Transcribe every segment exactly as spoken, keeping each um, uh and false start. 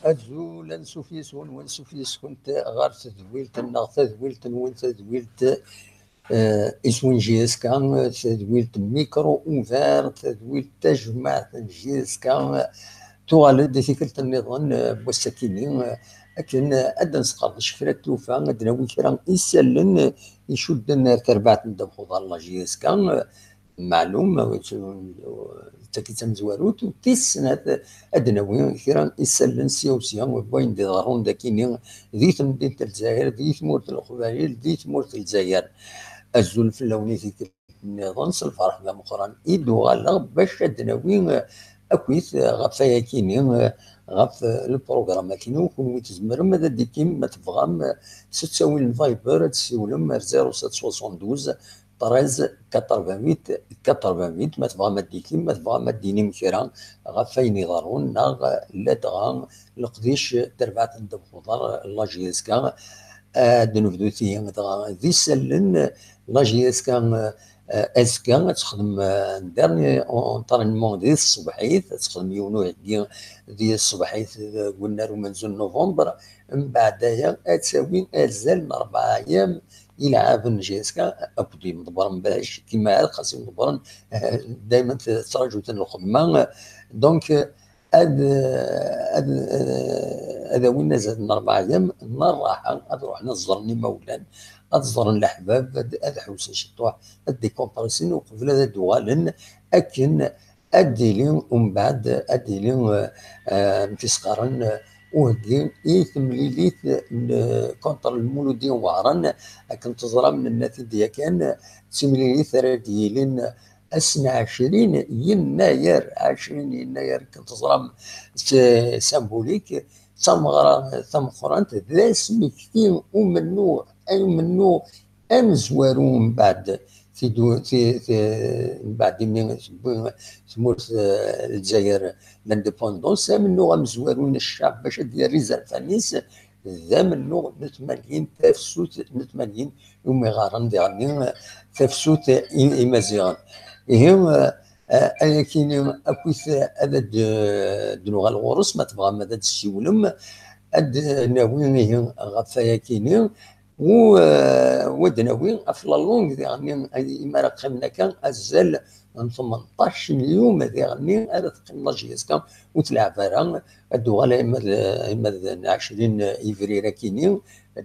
Azul, ansuf yes-wen, wansuf yes-kent ɣer tedwilt-nneɣ, tadwilt-nwen, tadwilt, eh, iswi n J S K, tadwilt Micro Ouvert, tadwilt tajmaɛt n J S K, tuɣal-d i tikkelt nniḍen, eh, n wass-akini, eh, akken, eh, ad d-nesqerdec kra n tlufa, ad d-nawi kra isallen, eh, icudden ar terbaɛt n ddabex uḍar n la J S K, eh, meɛlum, eh, d tagi d tamezwarut, u tis snat, eh, ad d-nawi kra isallen sya u sya, n wayen d-iḍerrun d akini di temdint n Lezzayer, di tmurt n Leqbayel, di tmurt n Lezzayer. Azul fell-awen i tikkelt nniḍen, s lferḥ d ameqqran i d-uɣaleɣ bac ad d-nawi, eh, akkit, eh, ɣef wayakini, eh, ɣef, eh, lprogram akini, u kunwi tzemrem ad d-tikim ma tebɣam, eh, s ttawil n Viber ad d-tessiwlem ar zéro sept soixante-douze treize quatre-vingt-huit quatre-vingt-huit, ma tebɣam ad d-tikim, ma tebɣam ad d-tinim kra ɣef wayen iḍerrun, neɣ, eh, ladɣa leqdic n terbaɛt n ddabex uḍar n la J S K, ad d-nebdu tihi dɣa d isallen. La J S K, eh, azekka ad texdem, eh, un dernier entraînement di tṣebḥit, ad texdem yiwen uheggi di tṣebḥit deg unnar umenzu n november. Mbeɛd aya ad tawi azal n rebɛa ayyam ilɛaben n J S K akked yimḍebbren, bala ccek imaɛad, xas imḍebbren, eh, daymen t-, ttraǧu-ten lxedma. Donc, ad, ad, ad awin azal n rebɛa ayyam n rraḥa, ad ruḥen ad ẓren imawlan, ad ẓren leḥbab, ad, ad ḥewsen ciṭuḥ, ad décompressin uqbel ad d-uɣalen, akken ad d-tili umbeɛd, ad d-tili, eh, eh, amek i s-qqaren, eh, uheggi i temlilit n, contre Lmuludi Weɛren, akken teẓram, nenna-t-id yakan, d timlilit ara d-yilin ass n ɛecrin yennayer, ɛecrin yennayer, akken teẓram, s-, symbolique, d tameɣra tameqqrant, d asmekti umennuɣ, umennuɣ amezwaru mbeɛd tidu-, ti-, ti-, mbeɛd imi tewwi tmurt, eh, Lezzayer l'indépendance, amennuɣ amezwaru n ccaɛb bac ad d-yerr izerfan-is, d amennuɣ n tmanyin, tafsut n tmanyin, umi ɣɣaren diɣenni tafsut i-, imaziɣen. Ihi, eh, eh, ayakini akkit ad d-, d-nuɣal ɣur-s, ma tebɣam ad d-tessiwlem, ad d-nawi ihi ɣef ayakini, u, eh, u ad d-nawi ɣef la longue diɣenni, imi ara qqimen akka azal n tmenṭac n yum diɣenni ara teqqim la J S K ur telɛab ara, ad d-tuɣal arma d, arma d ɛecrin yebrir akini.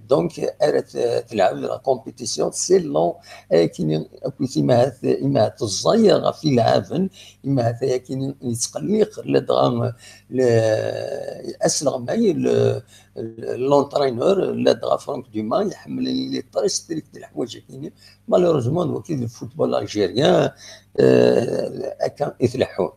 Donc, ara t-, telɛeb la compétition selon ayakini akkit imahat, imahat ẓẓay ɣef ilɛaben, imahat ayakini yettqelliq ladɣa le-, asleɣmay, le-, l'entraîneur, ladɣa Franck Dumas, iḥemmel il est très strict leḥwayeǧ-akini. Malheureusement, d wagi d le football algérien, euh, akka i tleḥḥu.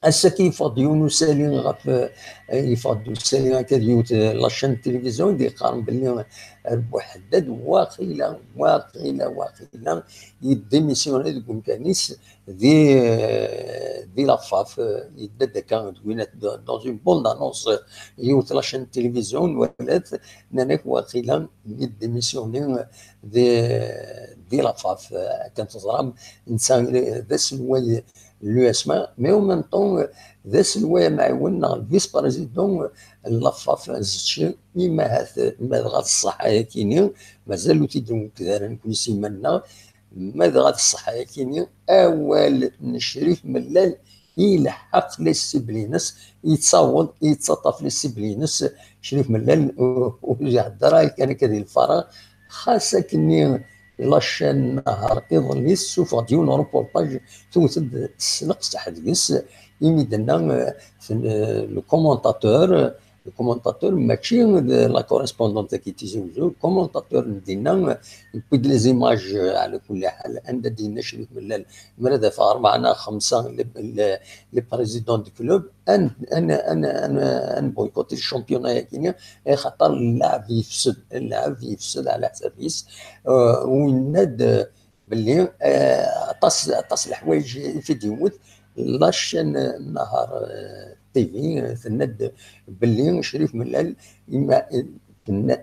Ass-agi yeffeɣ-d yiwen usali ɣef, eh, yeffeɣ-d usali akka d yiwet, eh, la chaîne télévision i d-yeqqaren belli, eh, Rbu Ḥeddad waqila, waqila, waqila yedémissionné deg umkan-is di, eh, di la FAF, eh, yedda-d akka d winat d-, dans une bande annonce, eh, yiwet la chaîne télévision, nwala-t, nnan-ak waqila yedémissionné, eh, di, di la FAF, eh, akken teẓram, netta d aselway l'U S M A, mais en même temps, d aselway amɛiwen neɣ vice-président n la FAF, zetci, imahat, ma dɣa d ṣṣeḥḥa yakini, mazal ur t-id-nwekked ara nekni s iman-nneɣ, ma dɣa d ṣṣeḥḥa yakini, awal n Crif Mellal ilḥeq les cibles-ines, yettaweḍ, yettaṭṭaf les cibles-ines, Crif Mellal ur, ur ihedder ara kan akka di lfaraɣ, xas akkenni la chaîne Nahar iḍelli tessufeɣ-d yiwen n reportage, tewwet-d s leqseḥ deg-s, imi d-tenna, eh, ten-, eh, le commentateur, le commentateur mačči d la correspondante-agi n Tizi Wezzu, le commentateur n dinna, eh, yewwi-d les images, eh, ɛla kulli ḥal, anda d-yenna Crif Mellal, mi ara d-afeɣ rebɛa neɣ xemsa, les, les, les présidents du club, ad n-, ad n-, ad n-, ad n-, ad nboykoṭi le championnat-agi-nni, axaṭer llaɛb yefsed, llaɛb yefsed ɛla ḥsab-is. Eh, u yenna-d, eh, belli, eh, aṭas, aṭas n leḥwayeǧ i t-id-yewwet. La chaîne Nahar, eh, T V, eh, tenna-d belli Crif Mellal, ima, eh, Tenna-,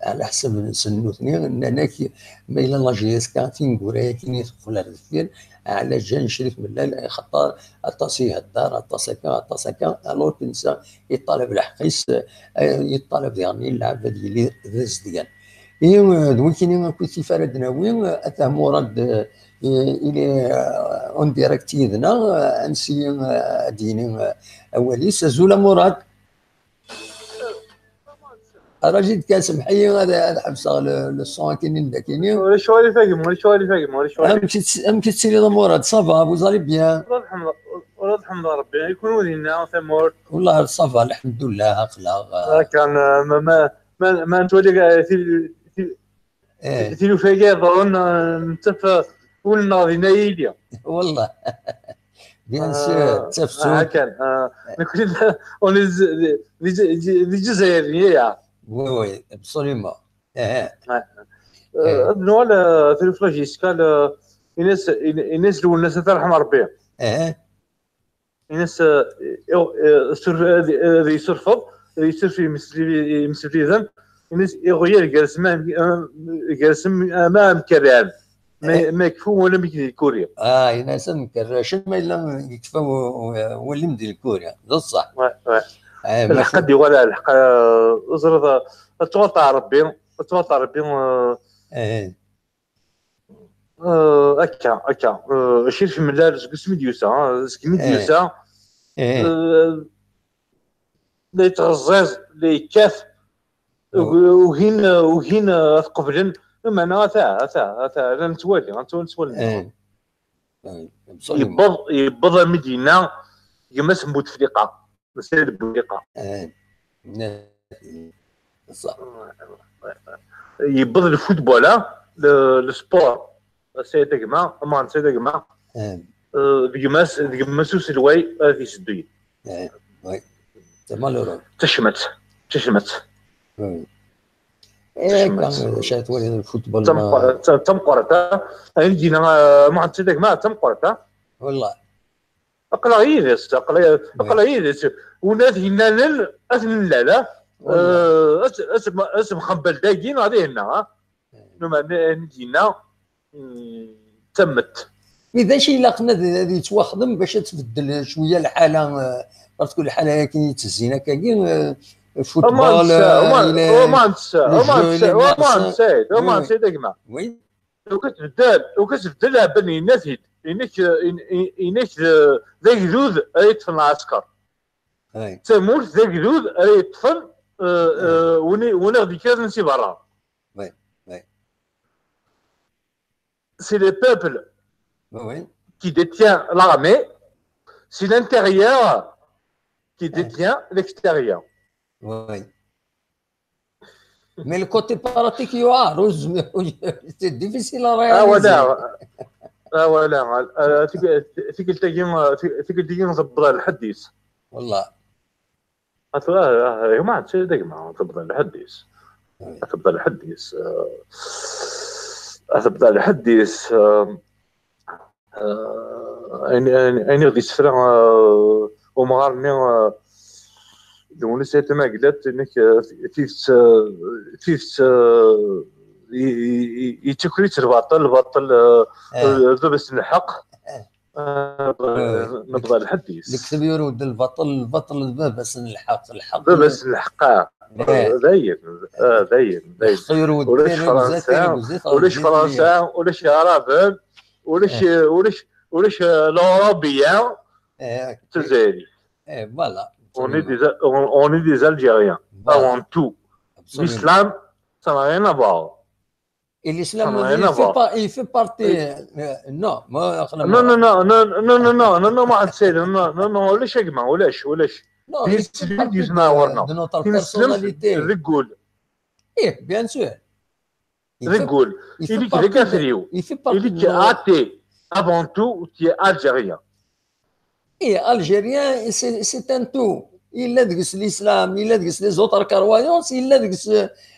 ɛla ḥsab-nsen nutni, nnan-ak ma yella la J S K tineggura-agi i teqqel ar deffir, ɛlaǧal n Crif Mellal, axaṭer aṭas i ihedder, aṭas akka, aṭas akka, alors que netta yeṭṭalab lḥeqq-is, eh, yeṭṭalab diɣen lɛebd ad yili d azedgan. I, eh, d wikini akk i tif ara d-nawi, eh, atah Murad, eh, il est, eh, en direct yid-neɣ, eh, ansi, eh, ad d-yini, eh, awal-is. Azul a Murad. Rajid kan, semḥ-iyi, ad, ad ḥebseɣ le, le son akini n dakini. Ulac aɣilif a gma, ulac aɣilif a gma, ulac aɣilif. Amek i tt-, amek i tettiliḍ a Murad? Ça va, vous allez bien? Ula d ḥemd, ula d ḥemd Rebbi, i kunwi dinna tamurt? Wallah ça va, lḥemdullah, aql-aɣ, eh. Kan, eh, ma, ma, ma, ma nettwali, eh, ti-, ti-, eh, tilufa-agi iḍerrun, eh, nettaf, eh, ul-nneɣ dinna yili. Wallah. Bien sûr, ah, d tafsut. Ah, kan, ah, nekkni d, on est d, d, d, d Izzayriyen, ya. Oui, oui, absolument. Eh, eh. Ouais. Eh. Eh, ad nuɣal, eh, tilufa-agi yeskaw, eh, ines, in-, ines Lwennas ad t-yerḥem Rebbi. Eh. Ines, eh, eh, sur-, eh, ad, ad yessurfeḍ, ad yessurf imsefliden, ines iɣyal gar-asen, eh, gar-asen ama mkerran. Ma, eh, ma yekfa walim di lkuri. Ah, ines mkerracen, ma yella yekfa u-, u-, walim di lkuri. D ṣṣeḥ. Ouais, ouais. Eh, lḥeqq ad yuɣal, lḥeqq, eh, teẓriḍ, eh, ad tuɣaleḍ ɣer Rebbi, ad tuɣaleḍ ɣer Rebbi, eh, eh. Eh, akka, akka. Eh, Crif Mellal, seg wasmi d-yusa, eh, seg mi d-yusa, eh, eh, la yettɣeẓẓiẓ, la yekkat, ug-, ugin, ugin, eh, ad qeblen. Lameɛna ata, ata, ata, la nettwali, ata la nettwali. Eh. Eh, absolument. Yewweḍ, yewweḍ armi d-yenna gma-s n Bouteflika. Saïd Bouteflika. Eh, ne-, ṣṣeḥ. Yewweḍ le football, ah, le, le sport. Saïd a gma, aman Saïd a gma. Eh. Eh, d gma-s, d gma-s uselway ad iseddu. Eh, oui. C'est malheureux. D tacmat, d tacmat. Oui. Eh, d tacmat. Kan, d acu ara twaliḍ le football d tameqqra-, ma d ta-, d tameqqrant, ah. Ayen i d-yenna, eh, Muḥend Saïd a gma, d tameqqrant, ah. Wallah. Aql-aɣ yid-s, aql-, aql-aɣ yid-s. Win ad yennanen, ad t-nlal, ah. Wallah. Eh, ad, ad, ad semxembal dagi, neɣ dihinna, ah. Numer n, n dinna, mm, d tamet. I d acu ilaqen ad, ad yettwaxdem bac ad tbeddel cwiya lḥala, eh, parce que lḥala-agi i ttezzin akkagi, eh, football, eh, il est, les jeux, il est malsain. Oui, oui. Ukan tbeddel, ukan tbeddel, ɛebban yenna-t-id. Inek, eh, in-, in-, inek d, d agdud ara yeṭṭfen lɛesker. D tamurt d agdud ara yeṭṭfen, eh, eh, win i, win i ɣ-d-ikkren si berra. C'est le peuple qui détient l'armée, c'est l'intérieur qui détient l'extérieur. Oui. Mais le côté pratique, il y aura, c'est difficile à réaliser. Ah, voilà. Ah, voilà. Ah, tik-, tikkelt-agi, ah, tik-, tikkelt-agi, tebḍa lḥedd-is. Wallah. At-, ah, ah, gma, d degma, tebḍa lḥedd-is. Tebḍa lḥedd-is, eh, tebḍa lḥedd-is, eh, eh, ayen, ayen, ayen i ɣ-d-yessefra, eh, umɣar-nni, eh, Lwennas At Lmeɛglat, inek, eh, tidet, eh, tidet, eh, i, i, i, yettaker-itt lbaṭel, lbaṭel, eh, d baba-s n lḥeqq. Ah, nebḍa lḥedd-is. Lekdeb yurew-d lbaṭel, lbaṭel d baba-s n lḥeqq, lḥeqq d baba-s n lḥeqq, ah. Eh. Dayen, ah, dayen, dayen. Lḥeqq yurew-d. Ulac Fransa, ulac Fransa, ulac Iɛraben, ulac, eh, ulac, ulac, eh, l'Arabia, eh, d Tuzzayri. Eh, voilà. On est des, on, on est des Algériens, voilà, avant tout. Absolument. L'islam, ça n'a rien à voir. Et l'islam, il fait pas, il fait partie, euh, non, non, non, non, non, non, non, non, non, non, ulac a gma, ulac, ulac. Non, il fait partie de, de notre personnalité. Deg wul. Eh, bien sûr. Deg wul. Il fait partie de, il fait partie de, il est athée, avant tout, tu es algérien. Eh, Algérien, c'est, c'est un tout. Yella deg-s l'islam, yella deg-s les autres croyances, yella deg-s,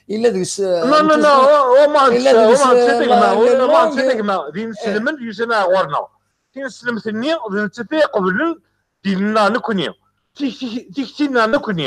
yella deg-s, euh, non, non, non, la, la langue. D inselmen i yusan ar ɣur-neɣ. Tineslemt-nni, d nettat ay iqeblen din-nneɣ nekkni. Tik-, tik-, tikti-nneɣ nekkni.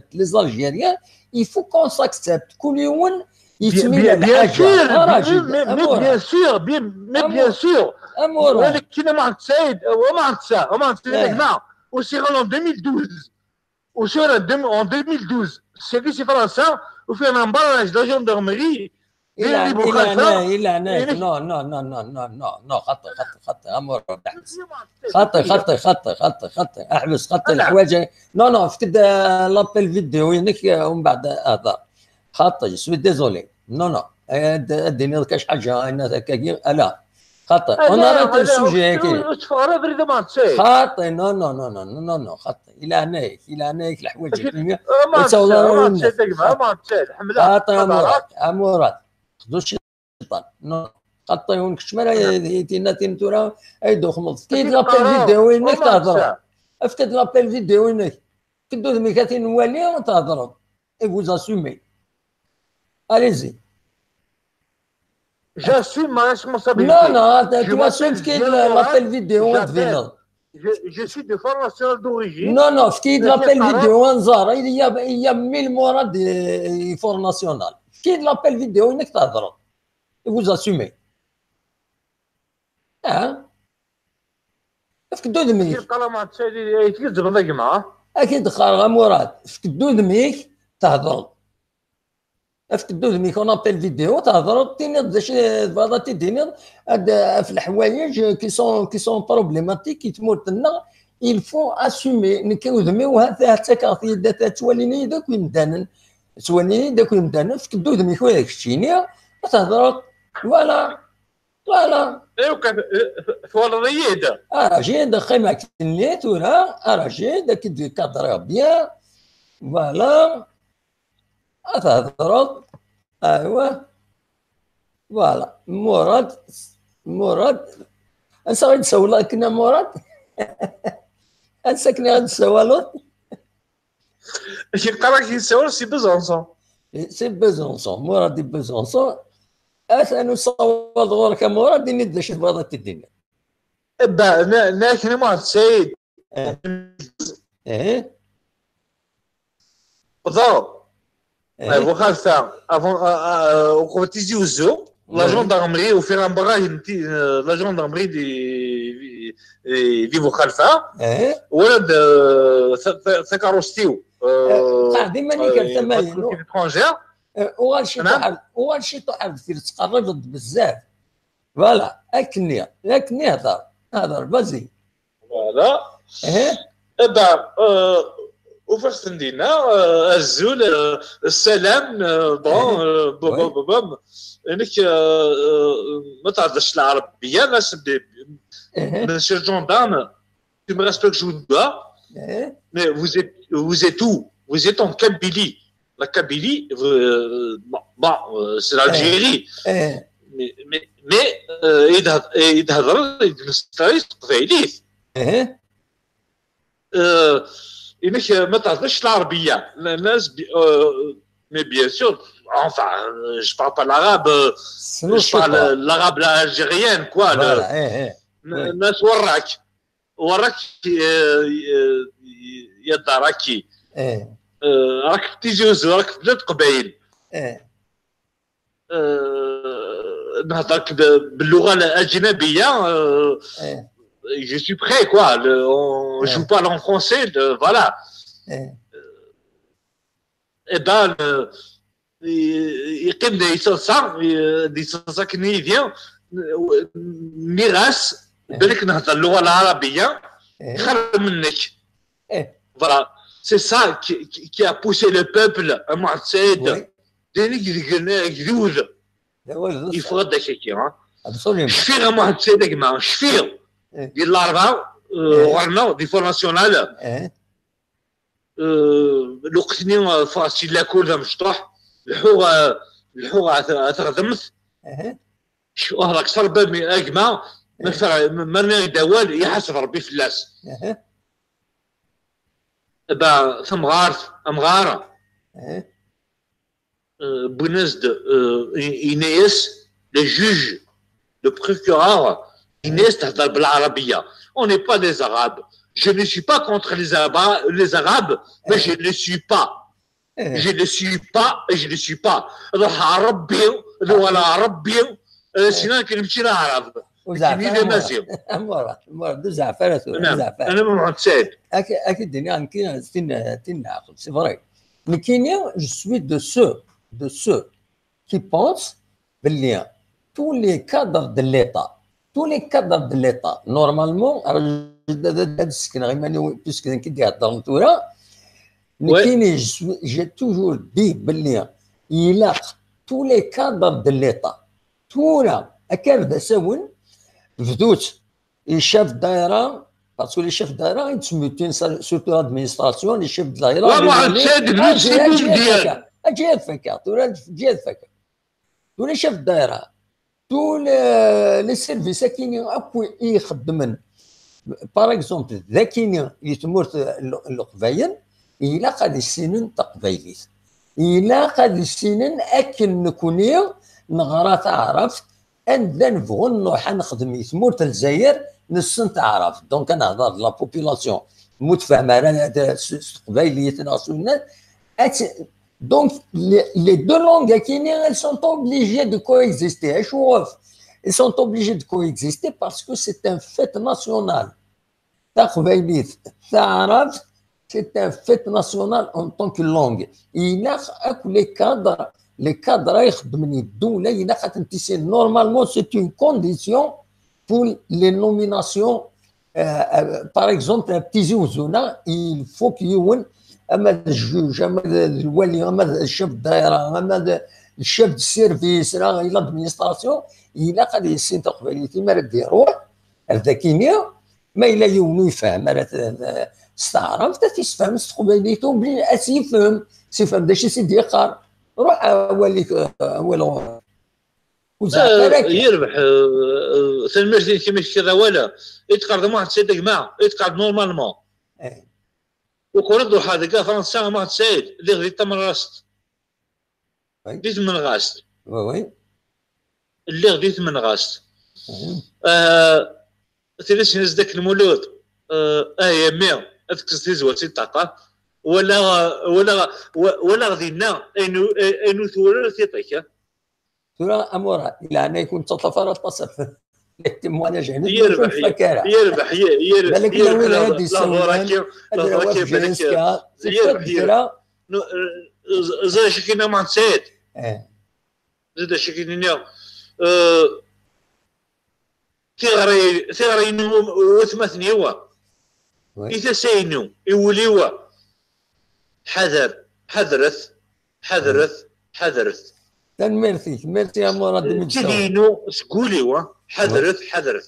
accept, les Algériens, il faut qu'on s'accepte. كل يوم يتميل الحاجة. Bien sûr, mais bien sûr, bien sûr. Amour. Walakin a Mohamed Saïd, a Mohamed Saïd, a Mohamed Saïd, a gma, aussi en deux mille douze. Aussi en deux mille douze. C'est que c'est Français, on fait un barrage de la gendarmerie. إلا أنا، إلا أنا، إلا أنا. Non, non, non, non, non, non, non, خطي، خطي، خطي، أمور واضح. خطي، خطي، خطي، خطي، خطي، احبس، خطي الحوايج. Non, non، فكد لابيل فيديو وينك، ومن بعد اهضر. خطي، je suis désolé. Non, non. اديني كاش حاجة، أنا ذاك، لا. خطي. On arrête le sujet. خطي، non, non, non, non, non, non، خطي. إلى هناك، إلى هناك الحوايج الدنيا. خاطر مراد، مراد، خدو الشيطان. نو. خاطر يكون كنت مالا يدينا تين تورا، أي دوخ مض. كيد لابيل فيديو وينك تهضر. أفكد لابيل فيديو وينك. كدو ذميك هاتين نوالي تهضر. Et vous assumez. Allez-y. J'assume ma responsabilité. Non, non, tu assumes كاين لابيل فيديو وين تفينض. Je, je suis de Front National d'origine. Non, non, فكيد لابيل فيديو وين زار. Il y a, il y a mille Mourad في Front National. فكيد لابيل فيديو وينك تهضر. Et vous assumez. اه. فكدو ذميك. كي طالما تسالي يتكذب ذا جماعة. أكيد خارغ مراد. فكدو ذميك تهضر. فكدو ذميك on appelle vidéo تهضر تيني داش بعضا تيديني. هاد في الحوايج qui sont, qui sont problématiques كي تمورتنا. Il faut assumer نكي وذمي وهذا حتى كاع في يدات تواليني داك يمدانن. تواليني داك يمدانن. فكدو ذميك وياك تشيني تهضر. Voilà. Voilà. ايوا كان. فوالا رييد. اه جيد خيما كنيت ورا اه جيد كي كادري بيان. Voilà. اتهضروا. ايوا. Voilà. مراد. مراد. انسى غير تسولى كنا مراد. انسى كنا غير تسولى. كي قراك يسول c'est Besançon. C'est Besançon، مراد Besançon. اثنو صواد غورك مراد ديني داش بغض الدنيا. با ناكني مراد سعيد. ايه. بضرب. ايه. بوخالفة افون. وقفت تيزي وزو. La gendarmerie وفي غنبغا ينتي la gendarmerie دي دي بوخالفة. ايه. ولد ثكاروستيو. قاعد ديما نيكر ثمانين. Étrangère. وغال شي طحب وغال شي طحب في تقرب بزاف. Voilà. اكني اكني هضر هضر vas-y. Voilà. ايه. ابا. وفاس تندينا. الزول. السلام. Bon. بوم بوم بوم. انك ما تهضرش العربيه ناس. من شي جوندام. Tu me respectes, je vous dois. Mais vous êtes, vous êtes où? Vous êtes en Kabylie. La Kabylie, euh, bon, bon, euh, c'est l'Algérie. Mais, mais, mais, euh, يتهضر يتمسطري تقبايليت. ايه. انك ما تهضرش العربيه. الناس mais bien sûr, enfin, je parle pas l'arabe. Je parle l'arabe algérien, quoi. الناس وراك. وراك يا دار راكي. ايه. راك في تيزي وزو، راك في بلاد قبايل. ايه. نهضرك باللغه الاجنبيه. ايه. Je suis prêt, quoi. On joue pas en français, voilà. ايه. اي بان. يقيم دي صلصه دي صلصه كنيديا. ميراث. بالك نهضر اللغه العربيه خير منك. Voilà. C'est ça qui a poussé le peuple, Mohamed Saïd. دينك ديك جدود. يفرض داك الشيء. شفيغ Mohamed Saïd اجمع شفيغ. ديال الاربعه. غرنا دي فور ناسيونال. لوقتني فاسي لاكول ذا مشطوح. لحوغ لحوغ ثغذمت. شو هذاك صربة مي اجمع. Ma rniɣ-d awal, iḥaseb Rebbi fell-as. Ba, tamɣart, amɣar, euh, wwin-as-d, euh, i- yenna-yas, le juge, le procureur, yenna-yas, tehder belɛarabiya. On n'est pas des Arabes. Je ne suis pas contre les Arabes, les Arabes, mais je ne suis pas. Je ne suis pas, je ne suis pas. Ruḥ ɣer Rebbi, d wala Rebbi, euh, sinon, nekk mačči d Aɛrab. Nekkini d Amaziɣ. Amur, amur, d uzeɛfar a tura, d uzeɛfar. Ana Muḥend Saɛid. Ak-, ak-id-iniɣ, nekkini tin, tin leɛqel, c'est vrai. Nekkini, je suis de ceux, de ceux qui pensent belli tous les cadres de l'État, tous les cadres de l'État, normalement, ad, ad, ad sekneɣ iman-iw, puisque d nekk i d-iheddren tura, nekkini, je suis- j'ai toujours dit belli ilaq tous les cadres de l'État. Tura, akka d asawen, bdut, les chefs de daïra, parce que les chefs de daïra, ils se mutinent, surtout l'administration, les chefs de daïra, Wa Muḥend Saɛid, bdut si Boumediene. Aǧi ad fakkeɣ, tura aǧi ad fakkeɣ. Tura chef de daïra, tous les, les services akini akk i ixeddmen, par exemple, d akini di tmurt n Leqbayel, ilaq ad issinen taqbaylit. Ilaq ad issinen akken nekni neɣra taɛrabt, anda nebɣu nruḥ ad nexdem i tmurt n Lezzayer, nessen taɛrabt. Donc, ad nehder d la population mu tfehhem ara s, s teqbaylit neɣ s unnar, ad tt-, Donc, les, les deux langues akini, elles sont obligées de coexister. Acuɣef? Elles sont obligées de coexister parce que c'est un fait national. Taqbaylit, taɛrabt, c'est un fait national en tant que langue. Ilaq akk les cadres, les cadres ay ixeddmen i ddula, ilaq ad tent-issinen. Normalement, c'est une condition pour les nominations. Euh, euh, par exemple, Tizi Uzzu, il faut qu'il y ait un, ama d juge, ama d lwali, ama d chef de daïra, ama d chef de service, là, l'administration, ilaq ad yissin taqbaylit, mi ara d-iruḥ ar dakini, ma yella yiwen ur yefhim ara t-, s taɛrabt, ad t-yessefhem s teqbaylit, obli-, ad t-yefhem, s yefhem d acu i s-id-yeqqar. Ruḥ awal-ik, euh, awal ɣur-, Ur zeɛɛef ara akka. Yerbeḥ, eh, eh, tanemmirt-inek imi tekkiḍ awal. I d-teqqareḍ a Muḥend Saɛid, a gma, i d-teqqareḍ normalement. Eh. Ukur ad ruḥeɣ deg Fransa a Muḥend Saɛid, lliɣ di Tamerrast. Oui. Di Tmenɣast. Oui, oui. Lliɣ di Tmenɣast. Mhm. Eh, tili s-nni-s d akken Mulud, eh, ah, yammi, ad tekkes tizwert i ṭṭaqa. Walaɣ, walaɣ, wa-, walaɣ dinna ayen u-, ayen ur twala ara tiṭ-ik, eh? Tura, a Murad, di leɛnaya-k ur nettaṭṭaf ara aṭas ɣef les témoignages, ayen ur tfak ara. Yerbeḥ, ye-, yer-, balak yella win ara d-yessawlen, ad d-yawi ɣef Jessica, tifeḍ-d kra. Nu-, eh, ẓ-, ẓriɣ acu k-yenna Muḥend Saɛid. Eh. Ẓriɣ acu k-yenna. Eh, tiɣri, tiɣri-inu, watmaten-iw, oui, i tasa-inu, i wul-iw, ḥader, ḥadret, ḥadret, ḥadret. Tanemmirt-ik, merci a Murad imi d-tessawleḍ. Tili-inu seg wul-iw, ḥadret, ḥadret.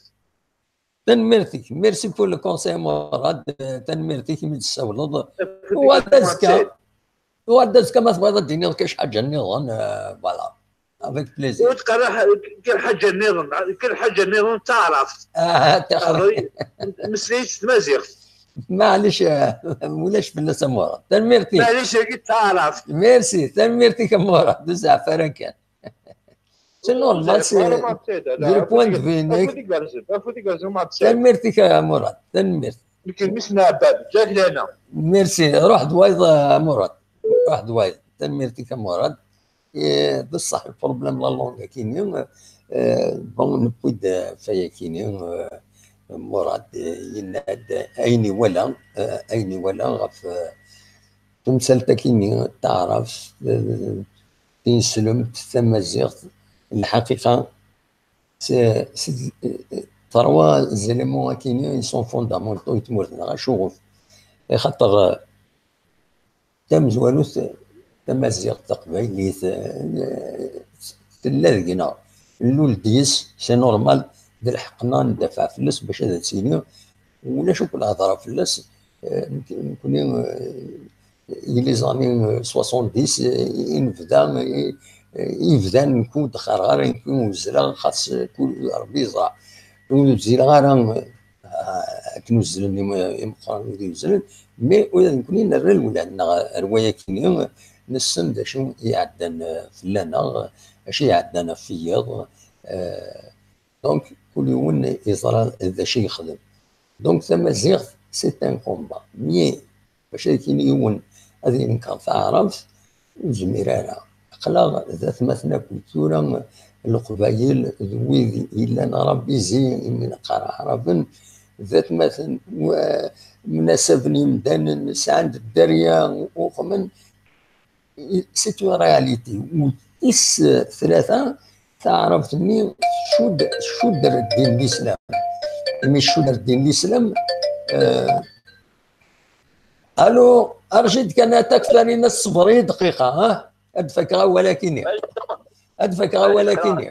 Tanemmirt-ik, merci pour le conseil a Murad, tanemmirt-ik imi d-tessawleḍ. Uɣal-d azekka. Uɣal-d azekka ma tebɣiḍ ad d-tiniḍ kra ḥaǧa nniḍen, euh, voilà. Avec plaisir. Ur tqerreḥ kra ḥaǧa nniḍen, kra ḥaǧa nniḍen d taɛrabt. Ah, taxri. Mmeslay s tmaziɣt. Maɛlic, euh, ulac fell-as a Murad. Tanemmirt-ik. Maɛlic, agi d taɛrabt. Merci, tanemmirt-ik a Murad, d uzeɛfar kan. C'est normal, c'est du point de vue-inek. Tanemmirt-ik a Murad, tanemmirt. Nekk d mmi-s n Ɛebbad, Ǧaklana. Merci, ruḥ d wayeḍ a Murad. Ruḥ d wayeḍ. Tanemmirt-ik a Murad. Eh, d ṣṣeḥ, le problème la langue akini, eh, bon, newwi-d, eh, ɣef wayakini, eh, Murad, eh, yenna-d ayen iwala, eh, ayen iwala ɣef, eh, temsalt akini, taɛrabt, eh, tineslemt, tamaziɣt, lḥaqiqa, c'est, c'est, trois éléments akini, ils sont fondamentaux i tmurt-nneɣ, acuɣef? Axaṭer, eh, tamezwarut, tamaziɣt, taqbaylit, eh, tella deg-neɣ. Nlul-d yis, c'est normal, d lḥeqq-nneɣ ad ndafeɛ fell-as bac ad as-iniɣ, ulac akk lhedra fell-as, eh, nek-, nekni, eh, i les années, eh, soixante-dix, eh, i nebda, eh, eh, i bdan nekk ur d-qqareɣ ara, nekk ur zreɣ, xas, eh, kul, Rebbi yeẓra. ur uzzileɣ ara, ah, akken uzzlen im-, imeqqranen i d-yuzzlen, mais ula d nekkni nerra lwelha-nneɣ ar wayakini, nessen d acu i iɛeddan, eh, fell-aneɣ, acu i iɛeddan ɣef wiyiḍ, eh, donc kul yiwen yeẓra d acu i yexdem. Donc tamaziɣt, c'est un combat. Mais bac ad yini yiwen ad yenkeṛ taɛrabt, ur yezmir ara. Aql-aɣ d atmaten akk tura, Leqbayel d wid yellan rabizi imi neqqar Aɛraben, d atmaten, wa-, mnasaben imdanen, sɛan-d dderya, uqmen. C'est une réalité. U tis tlata, taɛrabt-nni tcudd, tcudd ar ddin n Lislam. Imi tcudd ar ddin n Lislam, eh, Allô, Arjid kan, atak Farina, ṣber-iyi dqiqa, ha? Ad fakeɣ awal akini. Ad fakeɣ awal akini.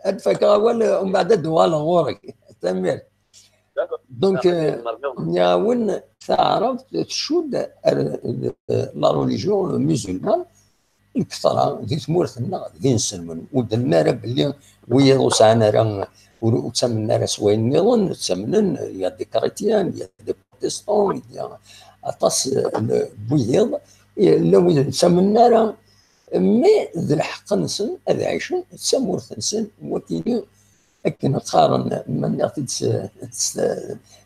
Ad fakeɣ awal, umbeɛd ad d-uɣaleɣ ɣur-k. Tanemmirt. Donc, eh, nniɣ-awen, taɛrabt tcudd ar, eh, la religion musulmane, lketṛa di tmurt-nneɣ d inselmen. Ur dden ara belli wiyiḍ ur sɛan ara, ur, ur ttamnen ara s wayen nniḍen, ttamnen, il y a des chrétiens, il y a des protestants, il y a aṭas, eh, n wiyiḍ, eh, llan wid ur ttamnen ara, mais d lḥeqq-nsen ad ɛicen d tamurt-nsen, wakini akken qqaren, ma nniɣ-t-id s, s,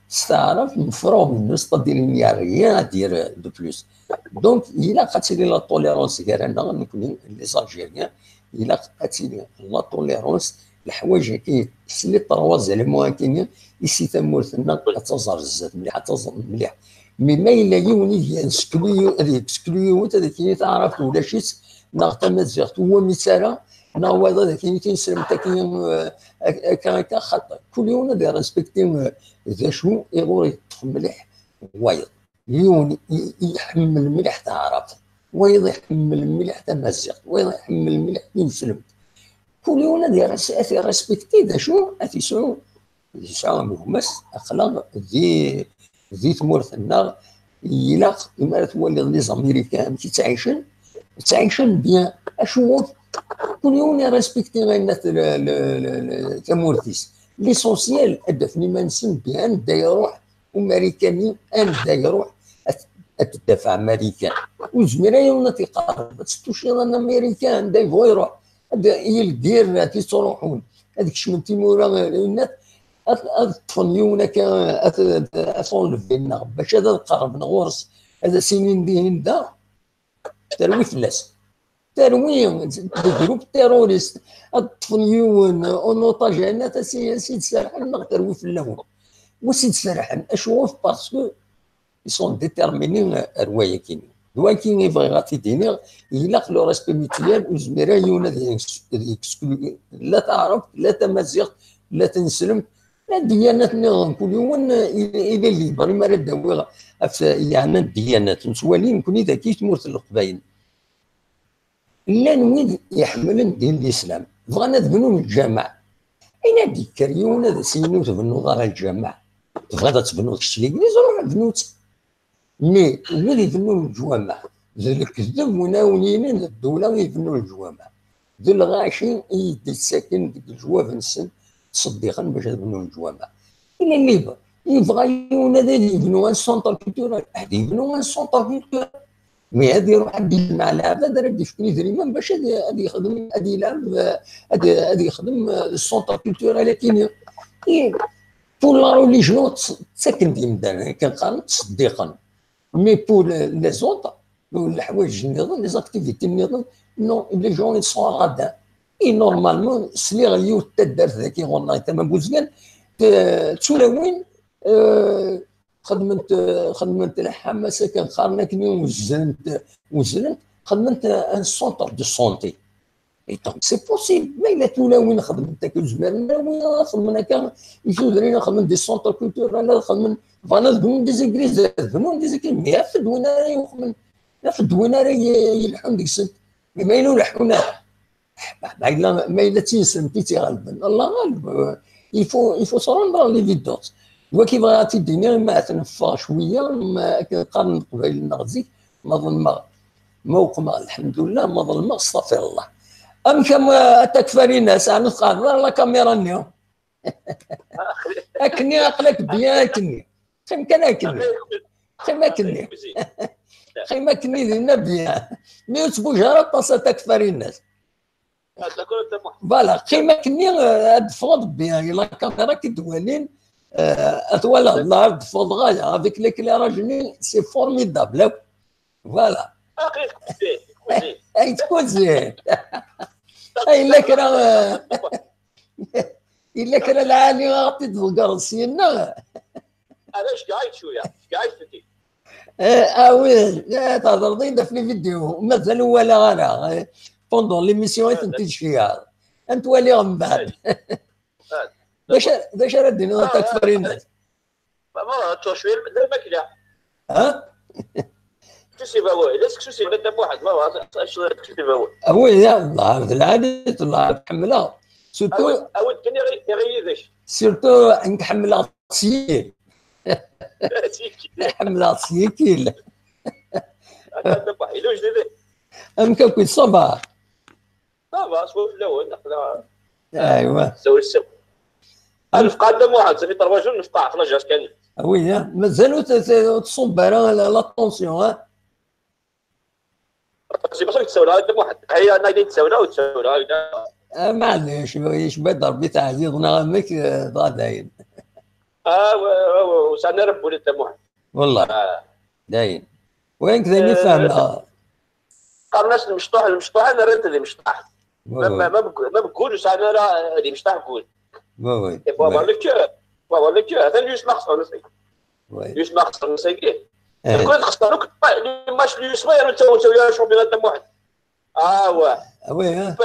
s taɛrabt, mefrum, c'est-à-dire il n'y a rien à dire de plus. Donc, ilaq ad tili la tolérance gar-aneɣ, nekkni, les Algériens, ilaq ad tili la tolérance, leḥwayeǧ-agi, s les trois éléments-agi, i si tamurt-nneɣ ad taẓ ar zdat mliḥ, ad taẓ mliḥ. Mais ma yella yiwen i d-yesklu, ad yesklu yiwet, ad ak-yini taɛrabt ulac-itt, neɣ tamaziɣt ur wami-tt ara, neɣ wayeḍ ad ak-yini tineslemt-agi, eh, ak-, akka, akka, xaṭer kul yiwen ad irespekti, eh, d acu iɣur yeṭṭef mliḥ wayeḍ. Yiwen i, i iḥemmel mliḥ taɛrabt, wayeḍ iḥemmel mliḥ tamaziɣt, wayeḍ iḥemmel mliḥ tineslemt. Kul yiwen ad iras-, ad irespekti d acu ad t-yesɛu, ad yesɛu am gma-s. Aql-aɣ di, di tmurt-nneɣ, ilaq, imi ara twaliḍ les Américains amek i ttɛicen, ttɛicen bien. Acu? Kul yiwen irespekti ayen at-, le, le, le, le, tamurt-is. L'essentiel, ad d-afen iman-nsen bien, anda iruḥ Umarikani, anda iruḥ, ad, ad t-id-taf Amarikan. Ur yezmir ara yiwen ad t-iqerreb, ad tettuciḍ an Amarikan, anda yebɣu iruḥ. Ad, i lgir ad t-ittruḥun, ad kecmen timura, ad, ad ṭṭfen yiwen akka, ad, ad, ad t-enleven, neɣ bac ad, ad qerrben ɣur-s, ad as-inin dihin da, terwi fell-as. Terwi, des groupes terroristes, ad ṭṭfen yiwen en otage, ad as-, ad as-id-serrḥen neɣ terwi fell-awen. Wi s-id-serrḥen, acuɣef? Parce que ils sont déterminés ar wayakini. D wayakini i bɣiɣ ad t-id-iniɣ, ilaq le respect mutuel, ur yezmir ara yiwen ad yex-, ad yexklu la taɛrabt, la tamaziɣt, la tineslemt, la ddiyanat nniḍen. Kul yiwen il-, il est libre, imi ara d-awiɣ ɣef yeɛnan ddiyanat. Nettwali nekkni dagi i tmurt n Leqbayel. Llan wid iḥemmlen ddin n Lislam, bɣan ad bnun lǧameɛ. Ayen ad d-yekker yiwen ad as-yini ur tbennuḍ ara lǧameɛ. Tebɣiḍ ad tebnuḍ kečč ligliz, ruḥ bnu-tt. Mais wid ibennun leǧwameɛ, d lekdeb win ara wen-yinin d ddula i ibennun leǧwameɛ. D lɣaci i d-yettaken deg leǧwab-nsen, ttṣeddiqen bac ad bnun leǧwameɛ. Il est libre. Yebɣa yiwen ad yebnu un centre culturel, ad yebnu un centre culturel. Mais ad iruḥ ad d-yejmeɛ lɛebad ara d-yefken idrimen bac ad, ad yexdem, ad yelɛeb, ad, ad yexdem, euh, centre culturel akini. Et pour la religion, tt-, ttaken-d imdanen, akken qqaren, ttṣeddiqen. Mais pour le-, les autres, leḥwayeǧ nniḍen, les activités nniḍen, non, les gens, ils sont radins. Et normalement, sliɣ i yiwet taddart daki ɣur-neɣ i tama n Buzgan, t-, d tulawin, euh, xedment, xedment lḥamas akken qqaren akken i uzzlent, uzzlent, xedment un centre de santé. Et donc, c'est possible. Ma yella tulawin xedment akka, ur zmiren ara win ad xedmen akka i tudrin, ad xedmen des centres culturels, ad xedmen, bɣan ad bnun des églises, ad bnun des églises, mais af-d win ara yuxmen, af-d win ara y-, yelḥun deg-sent. Mais ma yella ur leḥḥun ara, ma yella, ma yella d tineslemt i tt-iɣelben, Allah ɣaleb. Il faut, il faut se rendre à l'évidence. D wagi bɣiɣ ad t-id-iniɣ, imi ahat neffeɣ cwiya, ma akken qqaren Leqbayel-nneɣ zik, ma ḍelmeɣ, ma uqmeɣ, lḥemdullah, ma ḍelmeɣ, stafirullah. Amek a, a Takfarinas, ɛni tqeɛdeḍ ara la caméra-nni? Akkenni aql-ak bien akkenni. Qqim kan akkenni. Qqim akkenni. Qqim akkenni dinna bien. Mi ur ttbuj ara ṭṭasa takfarinat. Voilà, qqim akkenni, euh, ad d-teffɣeḍ bien. La caméra ki d-walin, euh, ad twalaḍ, la ad d-teffɣeḍ ɣaya. Avec l'éclairage-nni, c'est formidable. Voilà. Ay, tkuzi. Ay, yella kra, euh, yella kra lɛali ad ɣ-t-id-tḍeggreḍ syenna? Ala, ceggeɛ-it cwiya, ceggeɛ-it fell-i. Eh, ah oui, eh, tehḍreḍ-iyi-d ɣef les vidéos. Mazal ur walaɣ ara. Eh, pendant l'émission i tent-id-tceyyaɛeḍ. Ad n-twaliɣ mbeɛd. D acu, d acu ara d-tiniḍ a Takfarinat? Ma, ma, ttwac-, d lmakla. Ha? Seksu s ibawen. La seksu s ibawen, Dda Muḥend. Ma, ma, seksu s ibawen. Ah oui, ya Allah, d lɛali, d lɛali, ḥemmleɣ. Surtout awi-d, awi-d kan iɣi-, iɣi yid-k. Surtout, nekk ḥemmleɣ s yikil. S yikil. Ḥemmleɣ s yikil. Dda Muḥend, yella ujdid. Amek akk, ça va? Ça va, swab fell-awen, aql-aɣ. Aywa. Sawal sawal. Ad nefqeɛ Dda Muḥend, ça fait trois jours nefqeɛ, xlaǧ kan. Ah oui, hein. Mazal ur t-, ur tṣubb ara la, la tension, hein. C'est pour ça que tsawla Dda Muḥend. Aya, ana i tsawla, ur tsawla, aya. Ah, maɛlic, yecba-d Rebbi teɛziḍ-neɣ amek, eh, dɣa dayen. Ah, wa, wa, wa, ur sɛan ara n wul Dda Muḥend. Wallah. Ah. Dayen. Wayen k d ayen i fehmeɣ. Qqaren-as lmecṭuḥ, lmecṭuḥ, nerra-t d imecṭaḥ. Oui, ma, oui. Ma, ma beg-, ma beggul ur sɛan ara d imecṭaḥ beggul. Oui, oui. Il faut avoir le cœur. Il faut avoir le cœur. Atan yusma xesren asagi. Oui. Yusma xesren asagi. Eh. Kul txesser akk, ma, ma yusma yernu tawi, tawi ara championnat Dda Muḥend. Ah, wa. Ah, oui, hein.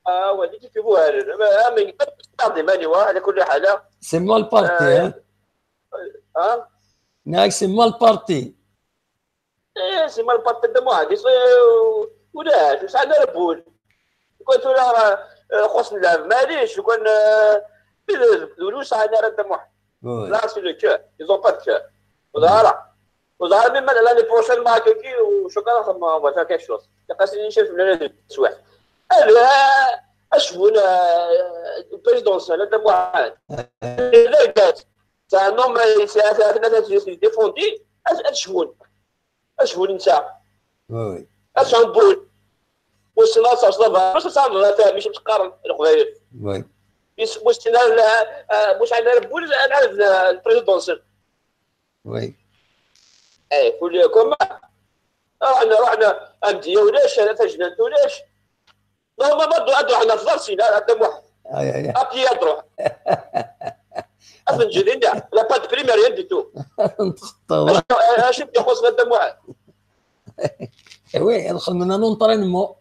Ah, wa, di kif ibuharen. Ah, mais, ah, mais, c'est mal parti, euh, hein. Ah? Nniɣ-ak c'est mal parti. Eh, c'est mal parti Dda Muḥend, eh, ulac, ur sɛan ara n wul. Lukan tura, eh, xuṣṣen lɛeb, maɛlic, lukan, eh, ur sɛan ara Dda Muḥend. Oui. Là, c'est le cœur, ils ont pas de cœur. Ur ẓer ara. Ur ẓer ara, même l'année prochaine, ma kaki, ou je sais pas, on va faire quelque chose. Ilaq-asen ad ncaf mlal ad swiḥ. Ala, acbun, eh, présidentiel, Dda Muḥend. C'est un homme, eh, c'est un, c'est un, c'est un défendu, ad, ad cbun. Acbun netta. Oui, oui. Ad sɛun n wul. Wissen ad terseḍ abaɛḍ, wissen ad terseḍ abaɛḍ, mačči am teqqaren Leqbayel. Oui. Wis-, wissen ara, ah, mus ɛni ara n wul, ad ɛawden, ah, lprésidentiel. Oui. Eh, kul, comment? Ruḥen, ruḥen, amedya ulac, tajnant ulac. Normalement, ad, ad ruḥen ɣer tḍarsin, a Dda Muḥend. Ay, ay, ay. À pied ad ruḥen. Ad ten-ǧǧen dinna. La pas de prime, rien du tout. Nṭeqṭeḍ. Acu, acu i d-ixuṣṣen a Dda Muḥend? Eh oui, ad xedmen un entraînement.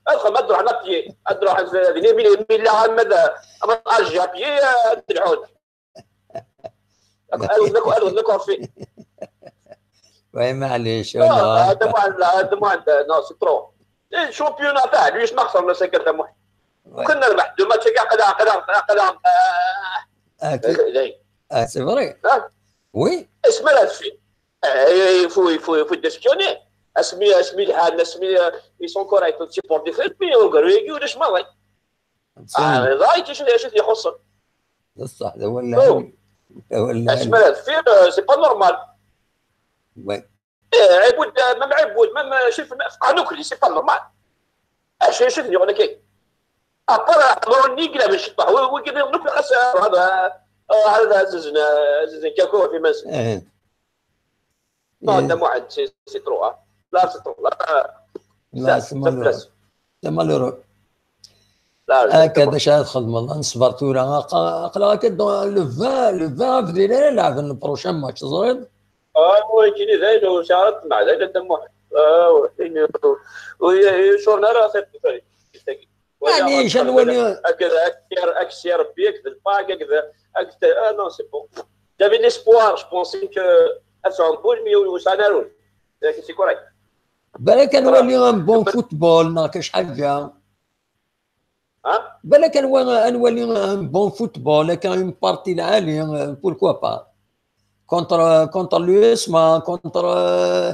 Ad xedmen, ad ruḥen à pied. Ad ruḥen z-, din, mi, mi yella ama d, ama d Alger à pied, ad lḥun. Ad wten ak-, ad wten akurfi. Oui, maɛlic. Non, Dda Muḥend, Dda Muḥend, non, c'est trop. Eh, championnat تاع lui, ma خسرنا cinq Dda Muḥend. Oui. كنا نربح deux matchs, قلع، قلع، قلع، قلع. Ah, c'est vrai. Ah, oui. اسمع هذا الشيء. Eh, il faut, il faut, il faut démissionner. Asmi, asmi lhan, asmi, euh, ils sont corrects, on supporte des fêtes, mais on gagne, on gagne, on gagne. Ah, ضايج شنو، شنو يخصك؟ بصح، هذا هو اللي، هو اللي. اسمع، في، c'est pas normal. Oui. ايه، عبود، même عبود، même شوف، قانون كلي، c'est pas normal. اش، اش يغني كي؟ ابار مورني قلب الشطح، ويقدر يغني خاص هذا، آه، هذا ززنا، ززنا كاكو في مصر. ايه. Non, Dda Muḥend, c'est, c'est trop, hein. Là, c'est trop. Là, là, c'est malheureux. C'est malheureux. Là, c'est trop. هكا باش تخدم، الله نصبر ثورة. ق-، قلت لك، le vingt, le vingt avril, لعبنا le prochain match, تزريد. اه، وي، كيني زايد وشعرت مع زايد Dda Muḥend. اه، وي، وي، وي، شورنا راه سير. معليش، نولي. هكذا، هكذا، هكذا، ربي، هكذا الباك، هكذا، هكذا. Ah non, c'est bon. J'avais l'espoir, je pensais que اتسعون بول مي وسانارون. C'est correct. بالك نولي un bon football، ما كاش حاجة. ها؟ بالك نولي un bon football، هكا une partie العالي، pourquoi pas. Contre, contre l'USMA, contre, euh,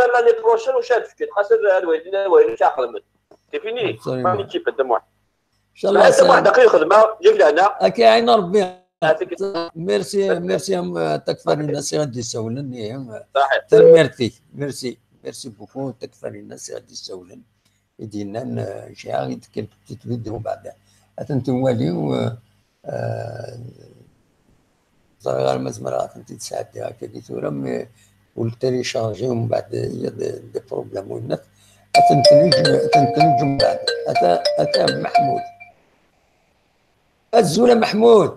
même l'année prochaine, واش غتفكر؟ خاص هاد الوالدين، الوالدين كيعقلوا. C'est fini. Absolument. Pas l'équipe, de moi. إن شاء الله. Muḥend, aql-i xedmeɣ، yak lehna. Akka, ɛin Ṛebbi. Merci, merci am, euh, Takfarinas i ɣ-d-yessawlen, ihi, euh, tanemmirt-ik. Merci, merci beaucoup, Takfarinas i ɣ-d-yessawlen. I d-yennan, euh, jiɣ i d-kkren petite vidéo, mbeɛd ad tent-nwali, euh, euh, ẓriɣ ara ma zemreɣ ad tent-id-sɛeddiɣ akka di tura, mais ur téléchargé, mbeɛd il y a des, des problèmes, winnat. Ad tent-neǧ-, ad tent-neǧ mbeɛd. Ata, ata Meḥmud. Azul a Meḥmud.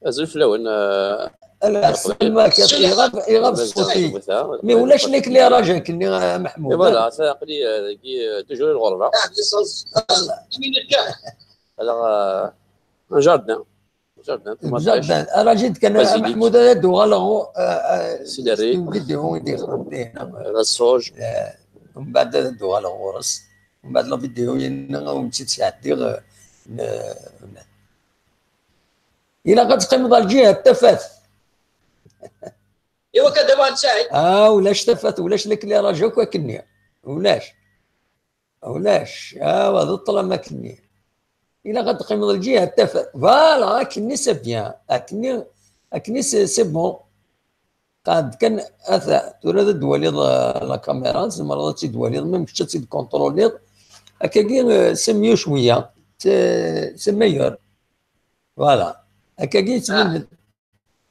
Azul fell-awen, euh, ala, sslam-ak, iɣab, iɣab ṣṣut-ik. Mais ulac l'éclairage akkenni, a Meḥmud. Et voilà, ça, aql-i, euh, dagi, euh, toujours i lɣerba. Alors, euh, un jardin. Jardin, jardin. Rajid kan, a Meḥmud, ad d-uɣaleɣ, euh, euh, s une vidéo i d-ixdem dihin. D ṣṣuj. Euh, mbeɛd ad d-uɣaleɣ ɣur-s. Mbeɛd la vidéo-ina, ad wen-tt-id-sɛeddiɣ, euh, n-, n-, Ilaq ad teqqimeḍ ar lǧiha n tafat. Iwa akka d Muḥend Saɛid. Ah, ulac tafat, ulac l'éclairage akk akkenni. Ulac. Ulac. Awa, d ṭṭlam akkenni. Ilaq ad teqqimeḍ lǧiha n tafat. Voilà, akkenni c'est bien. Akkenni, akkenni c'est, c'est bon. Qɛed kan, ata, tura ad d-twaliḍ, euh, la caméra, tzemreḍ ad tt-id-twaliḍ, même kečč ad tt-id-contrôliḍ. Akkagi, euh, c'est mieux cwiya. C'est, c'est meilleur. Voilà. Akkagi yettban-d.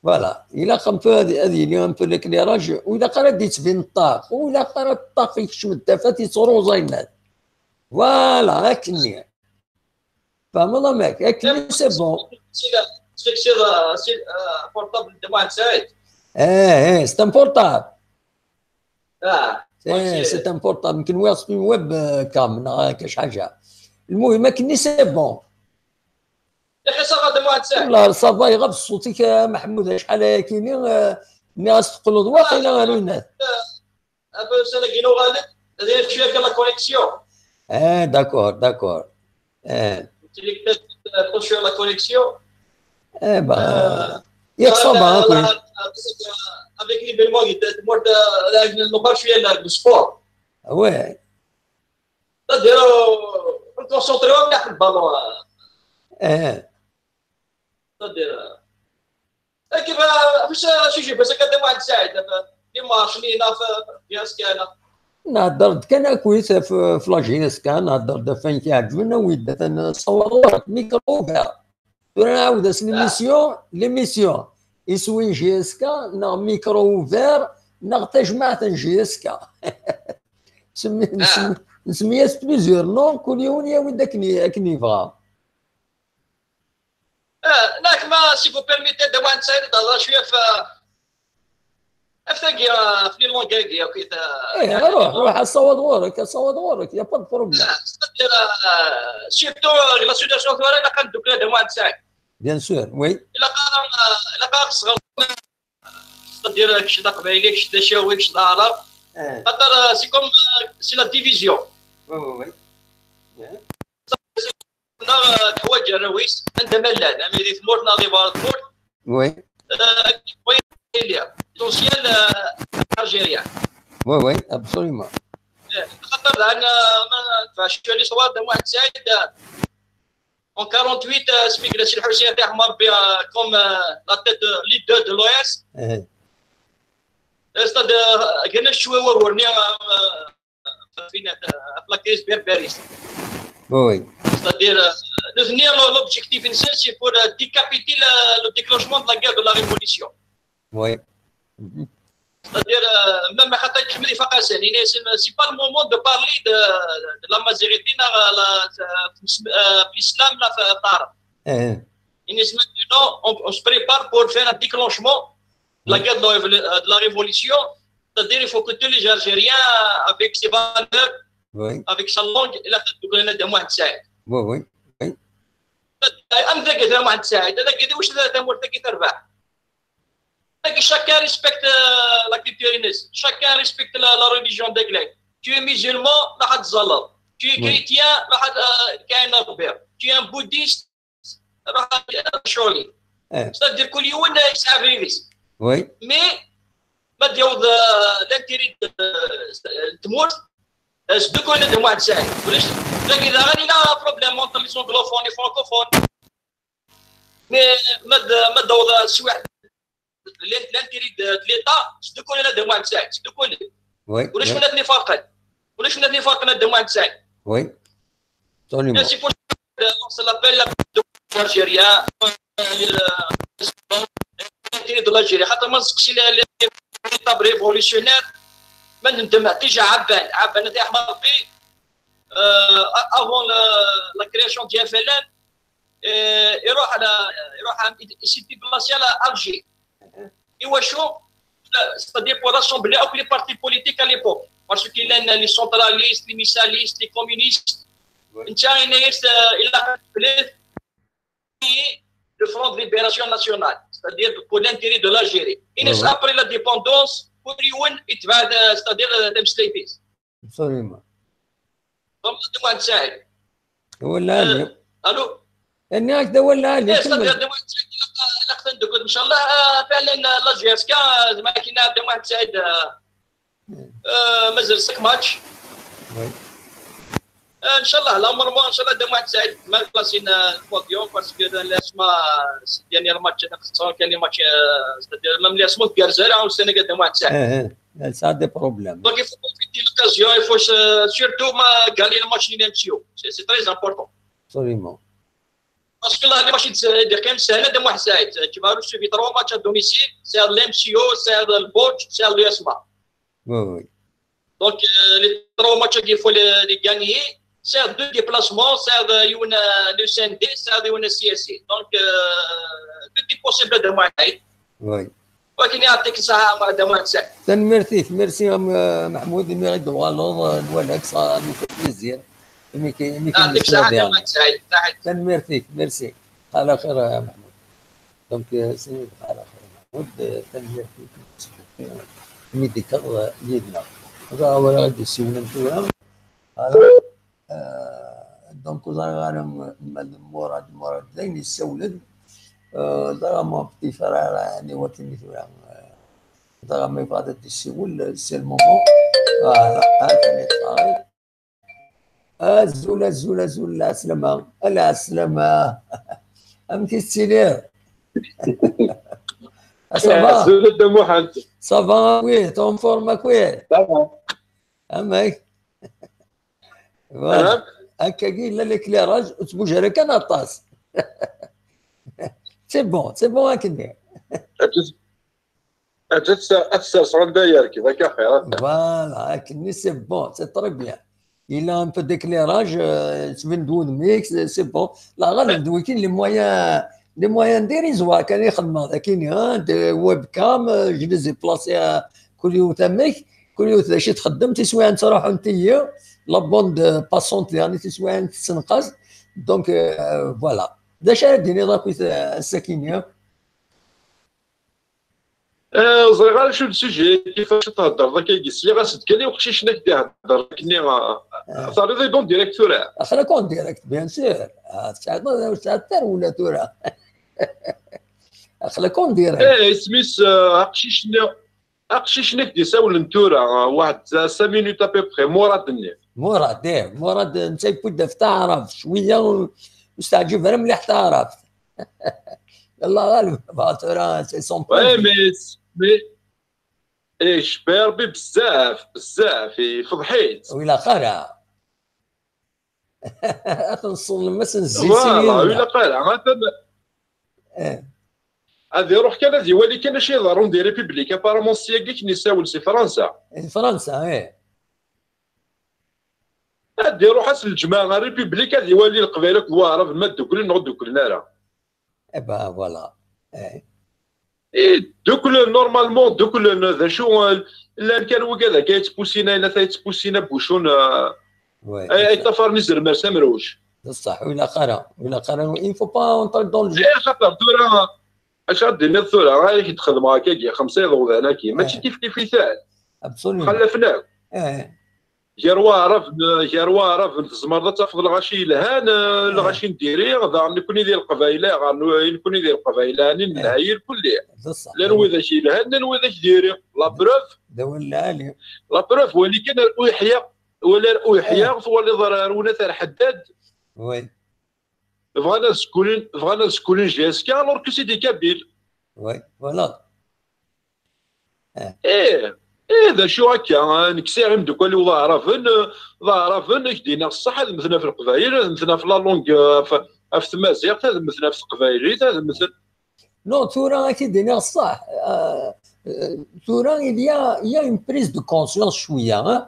Voilà. Ilaq un peu ad, ad yili un peu l'éclairage. Ur ilaq ara ad d-yettbin ṭṭaq. Ur ilaq ara ṭṭaq yekcem-d tafat yettruẓ ayennat. Voilà, akkenni. Tfehmeḍ amek? Akkenni c'est bon. C'est le, c'est, c'est le, c'est le, euh, portable de Mohamed Saïd. Eh, eh, c'est un portable. Ah, c'est, c'est un portable. Kenwi c'est une web, euh, cam, neɣ akka c ḥaǧa. Lmuhim, akkenni c'est bon. Yaxi ça va de Mohamed Saïd. Wallah, ça va, iɣab ṣṣut-ik, a Meḥmud, acḥal ayakini, euh, nniɣ-as teqqleḍ waqila ɣer unat. Abas ad ak-inuɣal ad yečč akka la connexion. Ah, d'accord, d'accord. Eh. Txuṣṣ la connexion. Eh ben, euh, yeqṣa la, la, avec l'événement qui était mort, euh, la, la, le sport. Ah ouais. C'est-à-dire, euh, on concentre, on a le ballon. Eh. C'est-à-dire, euh, كيف، فاش شي جيب هذاك دابا واحد ساعد دابا، ديما شنينا في، في اسكانا. نهضر كان اكويس في، في لاجينيس كان نهضر دابا فين كيعجبنا ويدا تنصور ميكرو اوفير. نعاود اس ليميسيون، ليميسيون يسوي جي اس كا، ناغ ميكرو اوفير، ناغ تجمعت جي اس كا. نسمي، نسمي، نسميها بليزيور نون، كل يوم يا ولد اكني، اكني يبغى. آه، لا، كما سي فو بيرميتي دابا نسالي تهضر شويه في، في ثاقي، في لي لونغ كاكي، اوكي، تا-، ايه، روح، روح، اصوت غورك، اصوت غورك، يا با دو بروبليم. آه، سيتادير، آه، سيرتو لا سيتياسيون ثورا، الا كان دوك هذا ما نساك. بيان سور، وي. الا قال، الا قال صغر، سيتادير كشي دا قبايلي، كشي دا شاوي، كشي دا عرب. إيه. خاطر، آه، سي كوم، آه، سي لا ديفيزيون. وي، وي، وي. إيه. ناغ تحواج الرويس، عندما لان، أميري ثمورت، ناغ يبغى ثمورت. وي. آه، وين إليا؟ لونسيان، آه، ألجيريان. وي، وي، أبسوليومون. إيه، خاطر لان، آه، ما نفعش لي صواب، واحد سعيد، آه، أون كارونت ويت، آه، سميك لاسي الحسين يرحم ربي، آه، كوم، آه، لا تيت، آه، ليدر دو لو إس. إيه. إيه، ستاد، آه، كان شوي ورني، آه، فين هاد، آه، في لا كريز بيربيريس. وي. ستادير، آه، لو ثنيا لو، لوبجيكتيف نسان سي بور، آه، ديكابيتي لا، لو ديكلونشمون دو لا غير دو لا ريفوليسيون. وي. ستادير، آه، ميم خاطر كمل يفقاسان، يعني سي، سي با لو مومون دو بارلي دو، دو لا مازوريتي، لا، لا، آه، في الاسلام، لا في العرب. إيه. يعني سي ماتنون، اون، اون سو بريبار بور فير ان ديكلونشمون دو لا غير دو لا ريفوليسيون. C'est-à-dire, il faut que tous les Algériens, avec ses valeurs, Oui, avec sa langue, il a fait le Mohamed Saïd. oui, oui. Am dagi d Mohamed Saïd, dagi d wacu tamurt-agi terbeḥ. Dagi, chacun respecte euh, la culture, chacun respecte la, la religion de l'autre. Tu es musulman, راح تزلط. Tu es Oui. Chrétien, راح كاين ربي. Tu es un bouddhiste, راح شغلي. Eh, C'est-à-dire, كل يوم يسعى في. oui, Mais ما تيوض l'intérêt de تمورت. C'est-à-dire, كل يوم واحد ساعي. ولاش؟ داك اذا غادي لا problème entre les anglophones et francophones. Mais ما د- ما دوض سواح. L'intérêt de l'État, c'est-à-dire, كل يوم واحد ساعي. C'est-à-dire, كل oui, ولاش oui, ولا تني فارقين؟ ولاش ولا تني فارقين؟ هذا واحد ساعي. oui. Absolument. C'est pour ça que c'est l'appel la d'Algérie, l'intérêt de l'Algérie. خاطر ما نسقسي l'étape révolutionnaire. ما ندم déjà عبان عبان هذا يحمى ربي. Avant la création du F L N, يروح على يروح يسيتي بلاصي على الجي. ايوا شو؟ C'est-à-dire, pour rassembler tous les partis politiques à l'époque. Parce qu'il y a les centralistes, les missalistes, les communistes. Oui. انت عينيس الى le Front de Libération Nationale, c'est-à-dire pour l'intérêt de l'Algérie. Et Oui, oui. Après l'indépendance, pour يون يتبع, c'est-à-dire, les Muslims. Absolument. Donc, c'est moi, c'est هو العالم. Allô? يعني هكذا هو العالم. ايه كمل. صافي. هذا واحد سعيد. الا قدرت نقول ان شاء الله آه، فعلا لا جي اس كا زعما كاين هذا واحد سعيد. آه، آه، مازال سك ماتش. Oui. آه، ان شاء الله لا مورمون ان شاء الله هذا واحد سعيد ما بلاصينا البوديوم باسكو الاسماء يعني الماتش خصهم كاين ماتش آه، c'est-à-dire même الاسماء في الجزائر او السنغال هذا واحد سعيد. Eh, eh. Ça a des problèmes. Donc il faut profiter de l'occasion, il faut se- surtout ما قال لي الماتش اللي نمشيو. C'est c'est très important. Absolument. Parce que là, les matchs, c'est des games, c'est un de moi, c'est tu vas recevoir trois matchs à domicile, c'est à l'M C O, c'est à le Bordeaux, c'est à l'U S M A. Oui, oui. Donc euh, les trois matchs qu'il faut les, les gagner, c'est à deux déplacements, c'est à une, euh, le C N D, c'est à une C S C. Donc euh, tout est possible de moi. Oui. ولكن يعطيك الصحة هذا واحد سعيد. Tanemmirt-ik, merci am Mahmoud, imi ɣ-d-tuɣaleḍ, nwala-k, ça nous fait plaisir. Imi k- imi يعطيك الصحة هذا k-nessader. واحد سعيد. صحيح. Tanemmirt-ik, merci. على خير يا محمود. Donc euh, c'est على خير محمود, euh, tanemmirt-ik imi d-tekkeḍ yid-neɣ. Dɣa wala ad d-ssiwlen tura. Voilà. Euh, donc ur ẓriɣ ara ma d Murad, Murad d ayen yessawlen. Euh, dɣa mon petit frère, yeɛni wakken i tura, euh, dɣa ma yebɣa ad d-yessiwel, c'est le moment. Voilà, atan yeṭṭalay. Azul, azul, azul, lɛeslama, lɛeslama. Amek i tettiliḍ? Ah, ça va? Azul a Dda Muḥend. Ça va, oui, t'es en forme, oui. Ça va. Amek? Voilà. Akkagi yella l'éclairage, ur ttbuj ara kan aṭas. C'est bon, c'est bon akkenni. Ad tserseɣ anda yerked, akka xir. Voilà, akkenni c'est bon, c'est très bien. Il a un peu d'éclairage, euh, yettban-d wudem-ik, c'est c'est bon. La ɣaleb d wiki les moyens, les moyens dérisoires kan i xedmeɣ dagi, hein, des webcams, euh, je les ai placés à kul yiwet amek, kul yiwet d acu i txeddem, tiswiɛin ttruḥunt-iyi, la bande passante يعني tiswiɛin tessenqas. Donc euh, voilà. D acu ara d-tiniḍ akkit, euh, ass-agi-nni? Eh, ur ẓriɣ ara acu d sujet, kifex i theddreḍ akka, sliɣ-as-d kan i uqcic-nni ak-d-ihedder akkenni. Terriḍ-iyi-d en direct tura? Aql-ak en direct, bien sûr. Ah, tesɛiḍ tesɛiḍ tarewla tura. Aql-ak en direct. Eh, isem-is, eh, aqcic-nni, aqcic-nni ak-d-isawlen tura, eh, waḥed cinq minutes à peu près, Murad-nni. Murad, eh, Murad, netta yewwi-d ɣef taɛrabt, cwiya ur ur s-teɛǧib ara mliḥ taɛrabt. Yalla ɣaleb, bah, tura, c'est son point Ouais, de vue. mais, mais, icebba Rebbi bezzaf, bezzaf, ifḍeḥ-itt. Ur ilaq ara. Ad ten-ṣṣellem, ad sen-zzin Voilà, syin. ur ilaq ara. Atan Eh, ad iruḥ kan ad iwali kan acu iḍerrun di République. Apparemment, ssyagi akken isawel si Fransa. di Fransa, eh. Ad iruḥ ass n lǧemɛa ɣer République ad iwali Leqbayel akked Waɛrab ma dduklen neɣ ur dduklen ara. Eh ben, voilà. Eh. I dduklen, normalement dduklen, d acu, eh, llan kan wigad akka yettpusin, ayen ata yettpusin abucun, eh, ay, ay ṭṭafaren izerman s amruj. D ṣṣeḥ, ur ilaq ara, ur ilaq ara, il faut pas entrer dans le jeu. Eh, xaṭer tura, acu ad d-tiniḍ tura, ay k-d-xedmeɣ akkagi, xemsa iḍewdan-agi, mačči kif kif i tan. Absolument. Xallafen akk. Gar waɛraben, gar waɛraben tzemreḍ ad tafeḍ lɣaci yelhan, eh, lɣaci n diri, daɣen nekni di Leqbayel, ayɣer nu-, nekni di Leqbayel, ɛni nelha i lkulli. Llan widak yelhan, llan widak diri. La preuve, d awal lɛali. La preuve, wali kan ar Uyeḥya, wali ar Uyeḥya, twaliḍ ar, ar Unat ar Ḥeddad. Bɣan ad skulin, bɣan ad skulin J S K, alors que c'est des Kabyles. Oui, voilà. Eh, eh, d acu akka? Nekk sɛiɣ imeddukal-iw d aɛraben, d aɛraben, ad k-d-iniɣ ṣṣeḥ, ad mmten ɣef Leqbayel, ad mmten ɣef la langue, ɣef, ɣef tmaziɣt, ad mmten ɣef teqbaylit, ad mmten. Non, tura ad k-id-iniɣ ṣṣeḥ. Ah, eh, tura, il y a, il y a une prise de conscience cwiya, hein?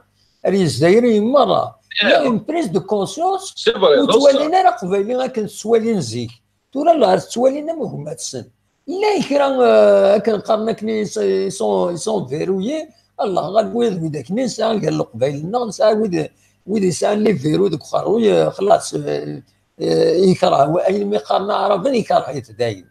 Ar Yizzayriyen merra. Il y a une prise de conscience, ur ttwalin ara Aqbayli akken ttwalin zik. Tura lɛar ttwalin am gma-tsen. Llan kra, eh, akken qqaren akken, ils sont, ils sont verrouillés. Allah ɣaleb, wid, wid akken nesɛa gar Leqbayel-nneɣ, nesɛa wid, wid yesɛan les verrous deg uqerruy, eh, xlaṣ, eh, eh, yekreh, ayen mi qqaren Aɛraben, yekreh-it dayen.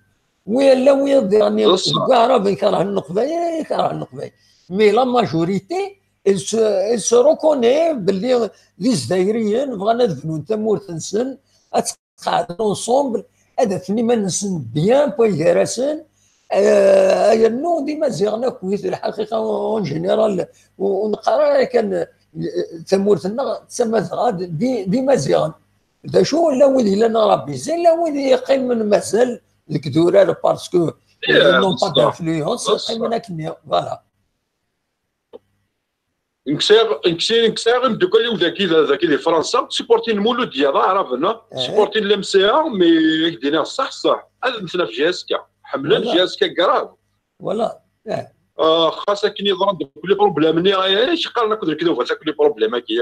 Wi yella wiyaḍ diɣen deg Waɛrab ikerhen Leqbayel, ikerhen Leqbayel. Mais la majorité, il se, il se reconnaît belli d Izzayriyen, bɣan ad bnun tamurt-nsen, ad qeɛden ensemble, ad afen iman-nsen bien, pas gar-asen, eh, yernu d Imaziɣen akkit, lḥaqiqa, en général, ur, ur neqqar ara kan, eh, tamurt-nneɣ d Tamazɣa, d, d, d Imaziɣen. D acu, llan wid yellan rabizin, llan wid yeqqimen mazal deg idurar, parce que, eh, ils n'ont pas d'influence, qqimen akkenni, voilà. Nekk sɛiɣ, nekk sɛiɣ, nekk sɛiɣ imeddukal-iw dagi, dagi di Fransa, supportin Mulud, d aɛraben, supportin l'M C A, mais ad k-d-iniɣ ṣṣeḥ, ṣṣeḥ, ad mmten ɣef J S K. Ḥemmlen J S K grave. Voilà. Ah, xas akken yeḍra deg les problèmes-nni, ay, ay, qqaren akk d lekdub, akk les problèmes-agi.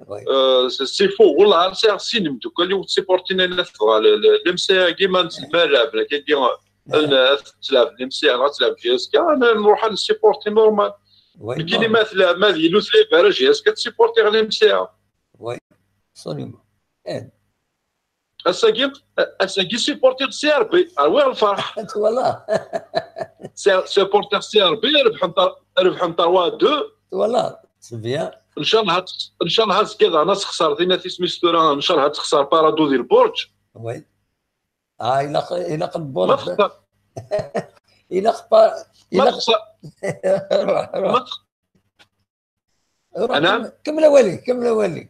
Euh, c'est, c'est faux. Wallah, ar sɛiɣ sin imeddukal-iw supportin ayen tebɣa, le, le, l'M C A-agi, ma nselma lɛeb, akkagi, ad tleɛb l'M C A, neɣ ad tleɛb J S K, ad nruḥ ad nessupporti normal. Nekkini ma tla-, ma d yilu tlab ara J S K, ad supportiɣ l'M C A. Oui, absolument. Ass-agi, ass-agi supportiɣ C R B, rwiɣ lferḥ. Voilà. Supportiɣ C R B, rebḥen, rebḥen trois deux. Voilà, c'est bien. Ncallah, ncallah azekka daɣen ad texṣer tinat isem-is tura, ncallah ad texṣer Parado di lburǧ. Oui. Ah, ilaq, ilaq lburǧ. Ma texṣer. Ilaq pa-, ma ilaq texṣer. Ruḥ, ruḥ. Ma tex-, ruḥ, أنا؟ كمل، كمل أولي، كمل أولي.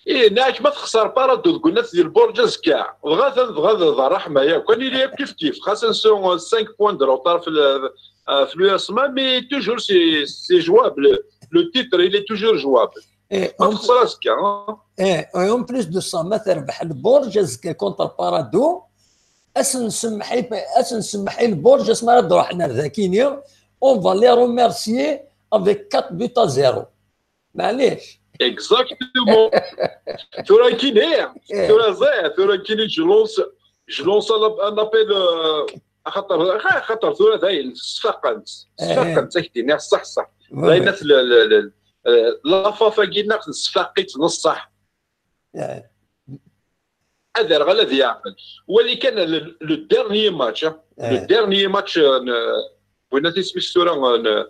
إيه، ناك ما تخسر بارادو تقول نفس ديال البرج زكاع. بغا، بغا الرحمة، ياك. كان اللي كيف كيف. خاصة سو cinq points de retard في ال-، آه، في اليو اس مان، mais toujours c'est, c'est jouable. Le titre, il est toujours jouable. إيه، ما تخسر زكاع، ها؟ إيه، et en plus de ça، ما تربح البرج زكاع contre بارادو. أسن سمحي، أسن سمحي البرج، اسمع، راه روحنا ذاكيني. On va les remercier avec quatre buts à zéro. معليش. Exactement. ثورة كيني. ثورة زي، ثورة كيني، je lance, je lance un, un appel, euh, خاطر، خاطر ثورة داين، صفاقنت. صفاقنت، تكتيني، صح، صح. داين ناس ل-، ل-، ل-، آه، لا فافا كينا صفاقيت نص صح. هذا راه غير هذا يعقل. ولكن le, le dernier match, hein, le dernier match, euh, ن-، بغينا تسمي الصورة، ن-،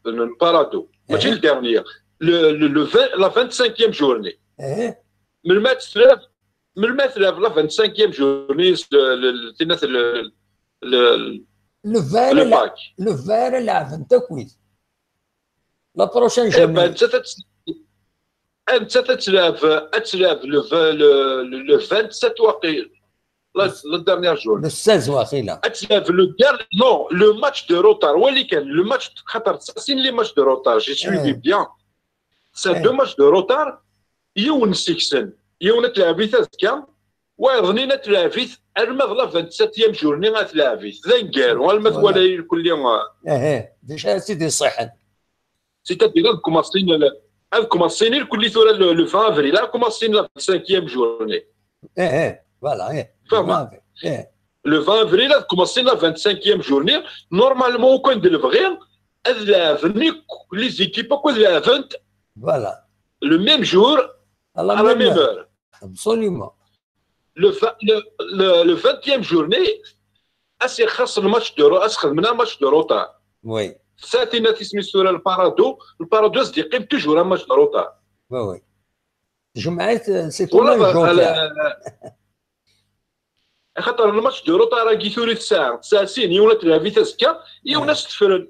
ن-، بارادو. ماشي le dernier. Le, le, le vingt, la vingt-cinquième journée. من ما تلعب، من ما تلعب la vingt-cinquième journée، ل-، ل-، ل-، تينا ل-، ل-، ل-، le vingt، le pack. Le vingt لعبن تكويت. La prochaine journée. إيه، ben, أنت تت-، أنت تتلعب، تتلعب le, le, le, le vingt-sept واقيلا. La, la dernière journée. Le seize واقيلا. تتلعب le dernier, non, le match de retard. ولكن le match، خاطر c'est les matchs de retard. J'ai suivi bien. C'est deux matchs de retard. يون سيكسن. يون تلعبي تازكا. وايضنين تلعبيت. ألما la vingt-septième journée غتلعبيت. ذا نقارو. ألما voilà. توالي الكل. إيه، إيه. ديجا سيدي صحن. C'est-à-dire، ad commencin-, ad commencin-, الكل ثورة le, le vingt avril، ad commencin la cinquième journée. إيه، إيه، voilà، إيه. فاهمة؟ Le vingt avril، إيه. Le vingt avril, ad commencer la vingt-cinquième journée. Normalement, au coin de l'Evry, ad laɛben akk, les équipes akk ad laɛbent. Voilà. Le même jour, à la même heure. Absolument. Le, le, le, le vingtième journée, ad s-ixaṣ le match de retard, ad s-xedmen un match de retard. Oui. Satina tismi tura le Parado, le Parado ad s-d-iqqim toujours un match de retard. Oui, oui. Jemɛet, c'est comme un joker. Axaṭer le match de retard-agi tura i tesɛa, tesɛa sin, yiwen ad t-lɛeb i tazekka, yiwen ad s-t-ffren.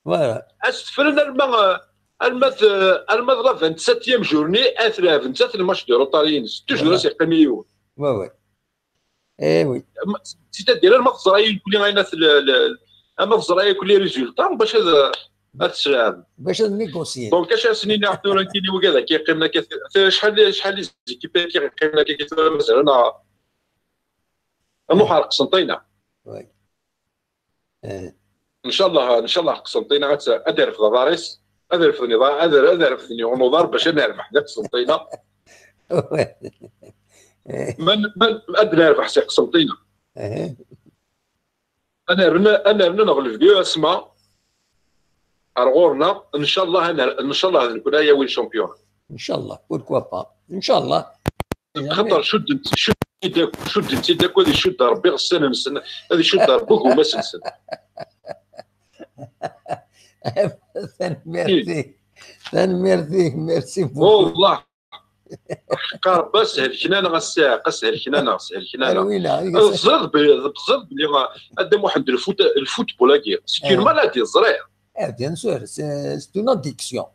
Voilà. Ad s-t-ffren alma, alma d, alma d la vingt-septième journée, ad t-lɛeb nettat le match de retard-ines. Toujours ad s-iqqim yiwen. Oui, oui. Eh oui. C'est-à-dire, alma teẓra yakli ayen at le, le, ama teẓra yakli résultat, bac ad, ad tesɛam. Bac ad négocier. Donc, acu ara s-nini tura nekkini wigad akka yeqqimen akka, acḥal, acḥal les équipes akka yeqqimen akka tura mazal-aneɣ. Ad nruḥ ar Qsenṭina. Oui. Ncallah, ncallah Qsenṭina ad, ad irfed aḍar-is, ad irfden iḍar, ad, ad irfden yiwen uḍar bac ad nerbeḥ di Qsenṭina. Man, man, ad nerbeḥ si Qsenṭina. Ad nerna, ad nerna neɣleb di asma ar ɣur-neɣ, ncallah, ad ner-, ncallah d nekkni ara yawin champion. Ncallah, pourquoi pas. Ncallah. Xaṭer cudden-t, cudden-t-id akk, cudden-t-id akk, ad icudd Rebbi iɣsan-nsen, ad icudd Rebbi gma-s-nsen. Tanemmirt-ik. Tanemmirt-ik, merci beaucoup. Wallah. Qqar Rebbi, shelken-aneɣ a ssiɛaq, shelken-aneɣ, shelken-aneɣ. Teẓriḍ belli, teẓriḍ belli, a Dda Muḥend, le foot, le football-agi, c'est une maladie, ẓriɣ. Eh, bien sûr, c'est, c'est une addiction.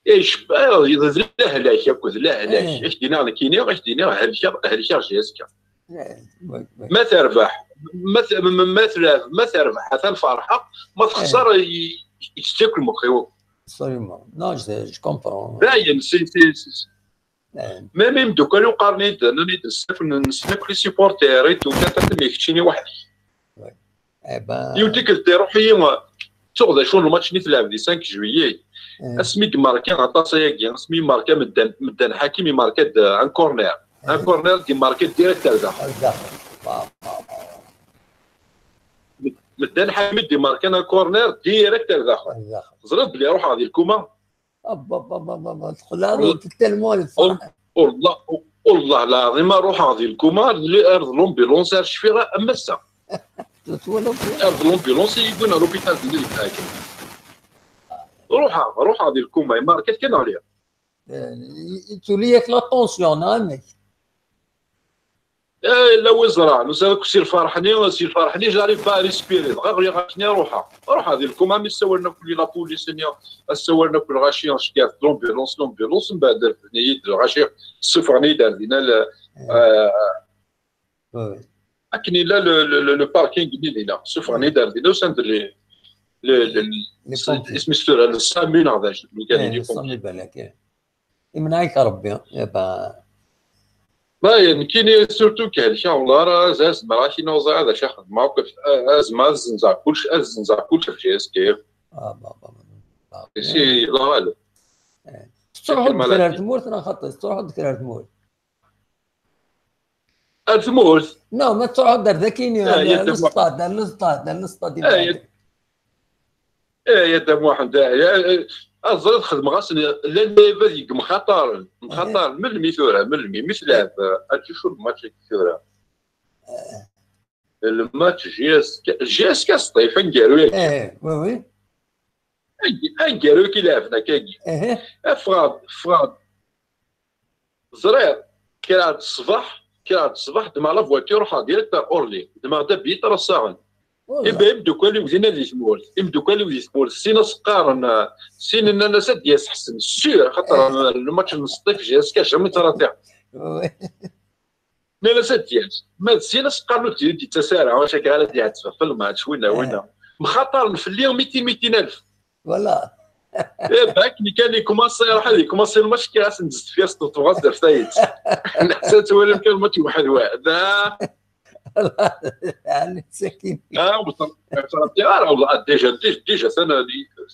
Icebba d lehlak akk, d lehlak. Ad k-d-iniɣ nekkini, ad k-d-iniɣ helkeɣ, helkeɣ jiska. Ma terbeḥ, ma t-, ma, ma, ma terbeḥ, atan ferḥeɣ, ma texṣer, i-, yettaki lmux-iw. Absolument. Non, je, je comprends. Dayen, si, si, si. Même imeddukal-iw qqaren-iyi-d, nnan-iyi-d, nessen akk, nessen akk les supporters et tout, atan am keččini weḥd-k. Eh ben, yiwet tikkelt iruḥ-iyi, tuɣ d acu n lmatch-nni, tleɛb di cinq juillet. Asmi i imarka aṭas ayagi, asmi i imarka medden, medden Ḥakim imarka-d un corner. Un corner i imarka direct ar daxel. Ar daxel. Medden Ḥakim i d-imarkan un corner direct ar daxel. Ar daxel. Teẓriḍ belli ruḥeɣ di lkuma? Abba, abba, abba, abba, txelɛeḍ tellement lferḥ. Wallah, wallah lɛaḍima ruḥeɣ di lkuma, ar d l'ambulance ar cfiɣ am ass-a. Ar d l'ambulance i yi-wwin ar l'hôpital d nnig lḥakem. Ruḥeɣ, ruḥeɣ di lkuma, imarka-t kan ɣliɣ. Eh, tuli-yak la tension, neɣ amek? Eh, la wizra, nusa akk si lferḥ-nni, si lferḥ-nni, j'arrive pas à respirer, dɣa ɣliɣ akken i ruḥeɣ. Ruḥeɣ di lkuma, mi ssawalen akk la police-nni, ssawalen akk lɣaci, ceggɛet l'ambulance, l'ambulance, mbeɛd refden-iyi-d lɣaci, ssufɣen-iyi-d ar dinna, eh, akken yella le, le, le, le parking-nni dinna, ssufɣen-iyi-d ar dinna, usan-d le, le, le, isem-is tura, le SAMU neɣ d acu, le SAMU, balak. Imneɛ-ik Rebbi, eh ben. Ma nekkini surtout helkeɣ, wallah ara zemreɣ ad k-iniɣ ẓriɣ d acu ara xedmeɣ akk, ad zemreɣ ad zzenzeɣ kullec, ad zzenzeɣ kullec ɣef J S K. Ah, bah, bah, bah, bah. Ici, yella ɣaleb. Eh. Tettruḥuḍ kra ar tmurt neɣ xaṭi? Tettruḥuḍ kra ar tmurt? Ar tmurt? Non, ma tettruḥuḍ ar daki-nni, ar l'stade, ar l'stade, ar l'stade. Eh, ya Dda Muḥend, eh, eh, eh, ad ẓriḍ xedmeɣ-asen, llan lɛibad i yemxaṭaren, mxaṭaren, melmi tura, melmi, mi tleɛb, eh, ad tcucur lmatch-agi tura. Lmatch J S K, J S K Sṭif, aneggaru-agi. Eh, oui, oui. Ang-, aneggaru-agi i leɛben akkagi. Ffɣeɣ-d, ffɣeɣ-d. Ẓriɣ, kkreɣ-d ṣṣbeḥ, kkreɣ-d ṣṣbeḥ, ddmeɣ la voiture, ruḥeɣ direct ar Orly. Ddmeɣ-d abiyyi ṭṭrassaɣen. Iba imeddukal-iw dinna di tmurt, imeddukal-iw di tmurt, sin as-qqaren, sin nnan-as ad d-yas Ḥsen, sûr, xaṭer lmatch n Sṭif, J S K, jamais ttṛatiɣ. Nnan-as ad d-yas. Ma d sin as-qqaren ur d-yettas ara, acu akka ara d-iɛetteb ɣef lmatch, winna, winna. Mxaṭaren fell-i mitin, mitin alef. Voilà. Eh, bac, mi kan ikumaṣi, iruḥ ad ikumaṣi lmatch, kkiɣ-asen-d sdeffir s tebɣa s derfayet. Neḥsa twalam kan lmatch waḥed waḥed. Ah. Ɛni sakin. Ah, ur ttṛatiɣ ara, والله, déjà, déjà, déjà, tura,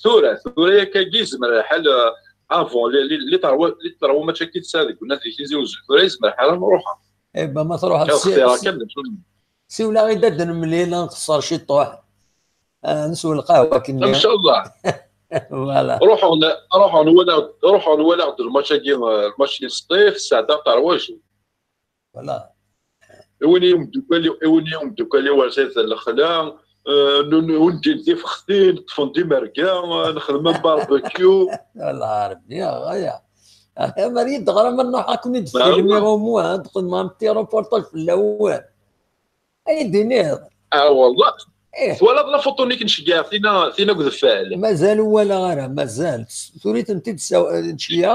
tura, tura, akka, yezmer lḥal, ah, avant, les, les, les trois, les trois matchs-agi tesɛa deg unadi Tizi Uzzu, tura yezmer lḥal ad nruḥ. Eh ben, ma tṛuḥeḍ si, xtiṛ si, kan, d acu. Siwel-aɣ-id ad nemlil, ad nqeṣṣer ciṭuḥ. Ah, neswa lqahwa akken. Ncallah. Voilà. Ruḥeɣ n-, ruḥeɣ nwalaɣ, ruḥeɣ nwalaɣ-d lmatch-agi, eh, lmatch-nni s Ṭṭif, sɛeddaɣ ṭerwajen. Voilà. Iwin-iyi umeddukkal-iw, iwin-iyi umeddukkal-iw ar Zayt n Lexla, eh, nun-, undin tifextin, ṭṭfen-d imerga, eh, nexdem un barbecue. Wala Rebbi, aya. Amer i d-ɣra ma nruḥ ad ken-id-filmiɣ au moins, ad xedmeɣ un petit reportage fell-awen. Ay d-iniḍ. Ah, wallah. Eh. Twalaḍ la photo-nni i k-nceggeɛ, tina, tina deg udfel? Mazal ur walaɣ ara, mazal. Tura i tent-id-nceggeɛ.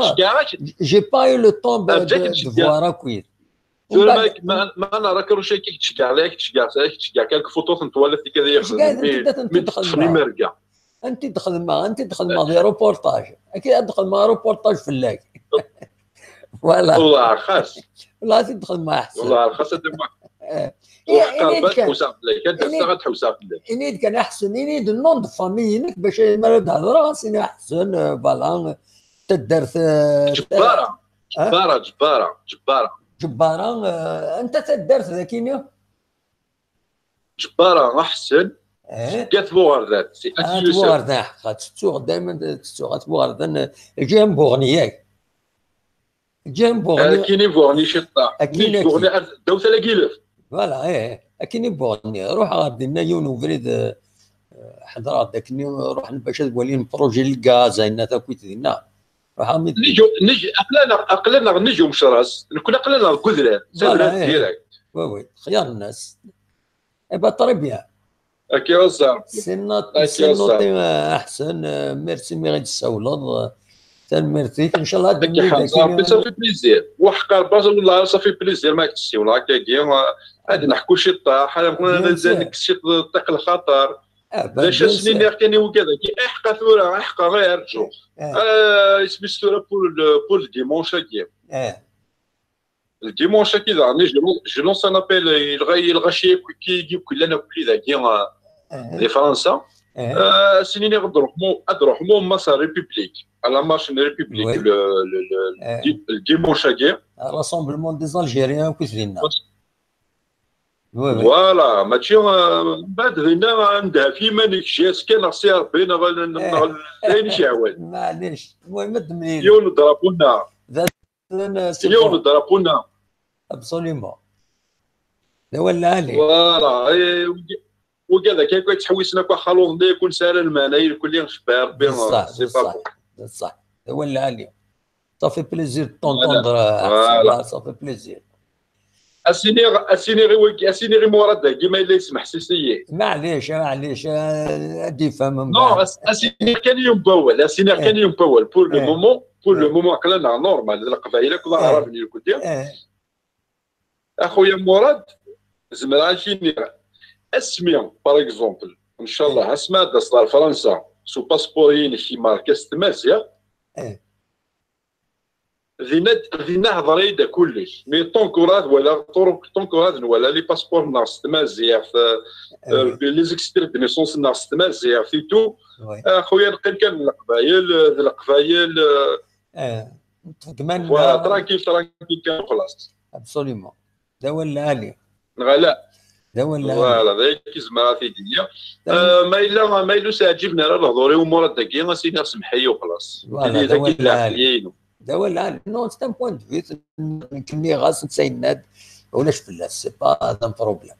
J'ai pas eu le temps de, de voir akk. Tura ma, ma, ma nara karuc-agi k-ttceggiɛ, la k-ttceggiɛ, la k-ttceggiɛ, kan lfuṭut n twalaḍ tikka ad iyi-xedmen mi, mi ṭṭfen imerga. Anti d-xedmeɣ, anti d-xedmeɣ di reportage. Aki ad d-xedmeɣ reportage fell-ak. Voilà. Wallah xas. Wallah ad t-id-xedmeɣ aḥsen. Wallah xas ad d-xedmeɣ. Ur ḥeqqar ad ḥewseɣ fell-ak, ad d-aseɣ ad ḥewseɣ fell-ak. Ini-d kan aḥsen, ini-d nom de famille-inek bac mi ara d-hedreɣ, ad s-iniɣ aḥsen, euh, voilà, taddart, euh, Ǧebbara. Ǧebbara, Ǧebbara, Ǧebbara. Ǧebbara, eh, anta taddart dagi-nni? Ǧebbara Aḥsen, eh? Seg At Buɣerdan, si At Yusef. At Buɣerdan, ḥeqqa, tettuɣ, daymen tettuɣ, At Buɣerdan, eh, ǧiha n Buɣni, yak? Ǧiha n Buɣni. Akkin i Buɣni ciṭṭaḥ. Akkin, akkin. Buɣni ar ddaw Tala Gilef. Voilà, eh, akkin i Buɣni. Ruḥeɣ ɣer dinna yiwen ubrid, eh, ḥedreɣ-d akken ruḥen bac ad walin projet n lgaz, ayen takit dinna. Ruḥ-am-id. Nnig, nnig, aql-aneɣ, aql-aneɣ nnig umecras, nekkni aql-aneɣ deg udrar, d tabrat direct. Oui, oui, xyar nnas. Eh ben, très bien. Akka i ẓer. C'est noté, c'est noté, euh, Aḥsen, euh, merci mi ɣ-d-tessawleḍ, euh, tanemmirt-ik, ncallah ad d-nili dagi. Ça fait plaisir. Waḥqa Rebbi, wallah, ça fait plaisir ma k-tessiwleḍ akkagi, euh, ad neḥku ciṭṭaḥ, ad nekkes ciṭ ṭṭiq lxaṭer. D acu as-niniɣ kan i wigad-agi, iḥqa tura, iḥqa ɣir rǧu. Ah, isem-is tura pour le, pour le dimanche-agi. Le dimanche-agi daɣen, je lance, je lance un appel i lɣaci akk i yellan akk dagi, euh, di Fransa. Ah, as-niniɣ ad ruḥen, ad ruḥen ma s République, à la marche n République, le, le, le, le dimanche-agi. Rassemblement des Algériens akk i dinna. Voilà, mačči, euh, mbeɛd dinna, ndeh ɣef yiman-ik, jjas kan, neɣ si Rebbi, neɣ, neɣ d ayen i k-yehwan. Maɛlic, المهم ad d-mlilen. Yiwen n drapeau-nneɣ. Yiwen n drapeau-nneɣ. Absolument. D awal lɛali. Voilà, eh, wigad akka akk yettḥewwisen akk axaluḍ-nni, ur nesɛi ara lmeɛna i lkulli, cebbaɛ Rebbi, c'est pas bon. D ṣṣeḥ, d ṣṣeḥ. D awal lɛali. Ça fait plaisir de t'entendre, Aḥsen, ça fait plaisir. As-iniɣ, as-iniɣ i wagi, as-iniɣ i Murad-agi ma yella yesmeḥsis-iyi. Maɛlic, maɛlic, eh, ad d-ifhem mbeɛd. Non, as-, as-iniɣ kan yiwen n wawal, as-iniɣ kan yiwen n wawal. Pour le moment, pour le moment, aql-aneɣ normal, d Leqbayel akked Aɛraben irkuddi. A xuya Murad, zemreɣ ad k-iniɣ, asmi, par exemple, ncallah, asmi ad d-taseḍ ɣer Fransa s upaspur-inek imerka s tmaziɣt, dinna, dinna hḍer-iyi-d kullec. Mais tant que ur ad walaɣ, tant que ur ad nwala les passeports-nneɣ s tmaziɣt, euh, les extraits de naissance-nneɣ s tmaziɣt et tout, a xuya neqqim kan d Leqbayel, d Leqbayel, euh, voilà, tranquille, tranquille kan, xlaṣ. Absolument. D awal lɛali. Neɣ ala? D awal lɛali. Voilà, d ayen i zemreɣ ad t-id-iniɣ. Euh, ma yella, ma yella ur s-ɛǧiben ara lehdur-iw Murad-agi, as-iniɣ semmeḥ-iyi u xlaṣ. Voilà, d awal lɛali. D awal lɛali. Non, c'est un point de vue. Nekk nniɣ-as, netta yenna-d, ulac fell-as, c'est pas un problème.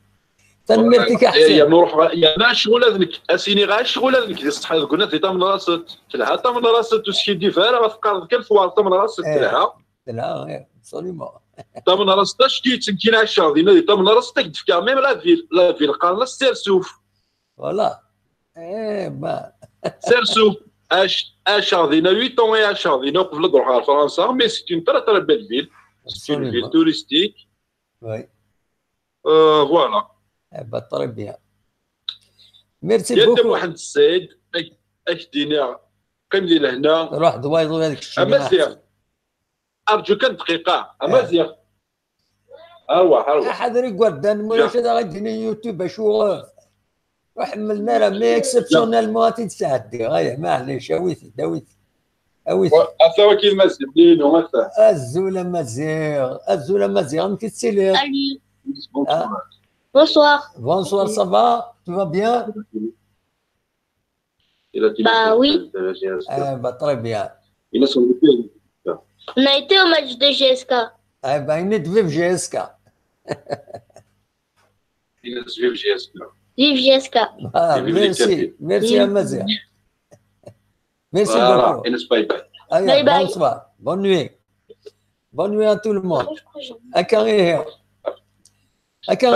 Tanemmirt-ik a Ḥsen. Yerna ruḥ, yerna acɣel ad nekk, as-iniɣ acɣel ad nekk di ṣṣeḥḥa deg unat di Tamenraṣet. Telha Tamenraṣet, ur skiddib ara, ɣef teqqareḍ kan tewɛer Tamenraṣet, telha. Telha, eh, absolument. Tamenraṣet, acki yettnkin ɛiceɣ dinna di Tamenraṣet, ad k-d-fkeɣ même la ville, la ville, qqaren-as Sersuf. Voilà. Eh, ben. Sersuf, ɛic-, ɛiceɣ dinna huit ans, i ɛiceɣ dinna uqbel ad ruḥeɣ ɣer Fransa, mais c'est une très, très belle ville. C'est une ville touristique. Oui. Euh, voilà. Eh ben, très bien. Merci beaucoup. Muḥend Ssaid, ak-, ak-d-iniɣ, qqim di lehna. Ruḥ d wayeḍ ad kečč. Amaziɣ. Arǧu kan dqiqa. Amaziɣ. Arwaḥ, arwaḥ. Aḥader igerdan, ma ulac ad aɣ-d-inin YouTube acu, eh, ur ḥemmlen ara, mais exceptionnellement ad t-id-sɛeddiɣ. Aya, maɛlic, awit-id, awit-id. Awit. Ata waki d Maziɣ, inu, ata. Azul a Maziɣ, azul a Maziɣ, amek i tettiliḍ? Bonjour. Bonsoir. Bonsoir, ça va? Tu vas bien? Bah oui. Eh ben, très bien. On a été au match de G S K. Eh ben, il est vive G S K. Vive G S K. Ah, merci, merci à Mazia. Merci beaucoup. Bye bye. Bonsoir. Bonne nuit. Bonne nuit à tout le monde. Akka ihi. Akka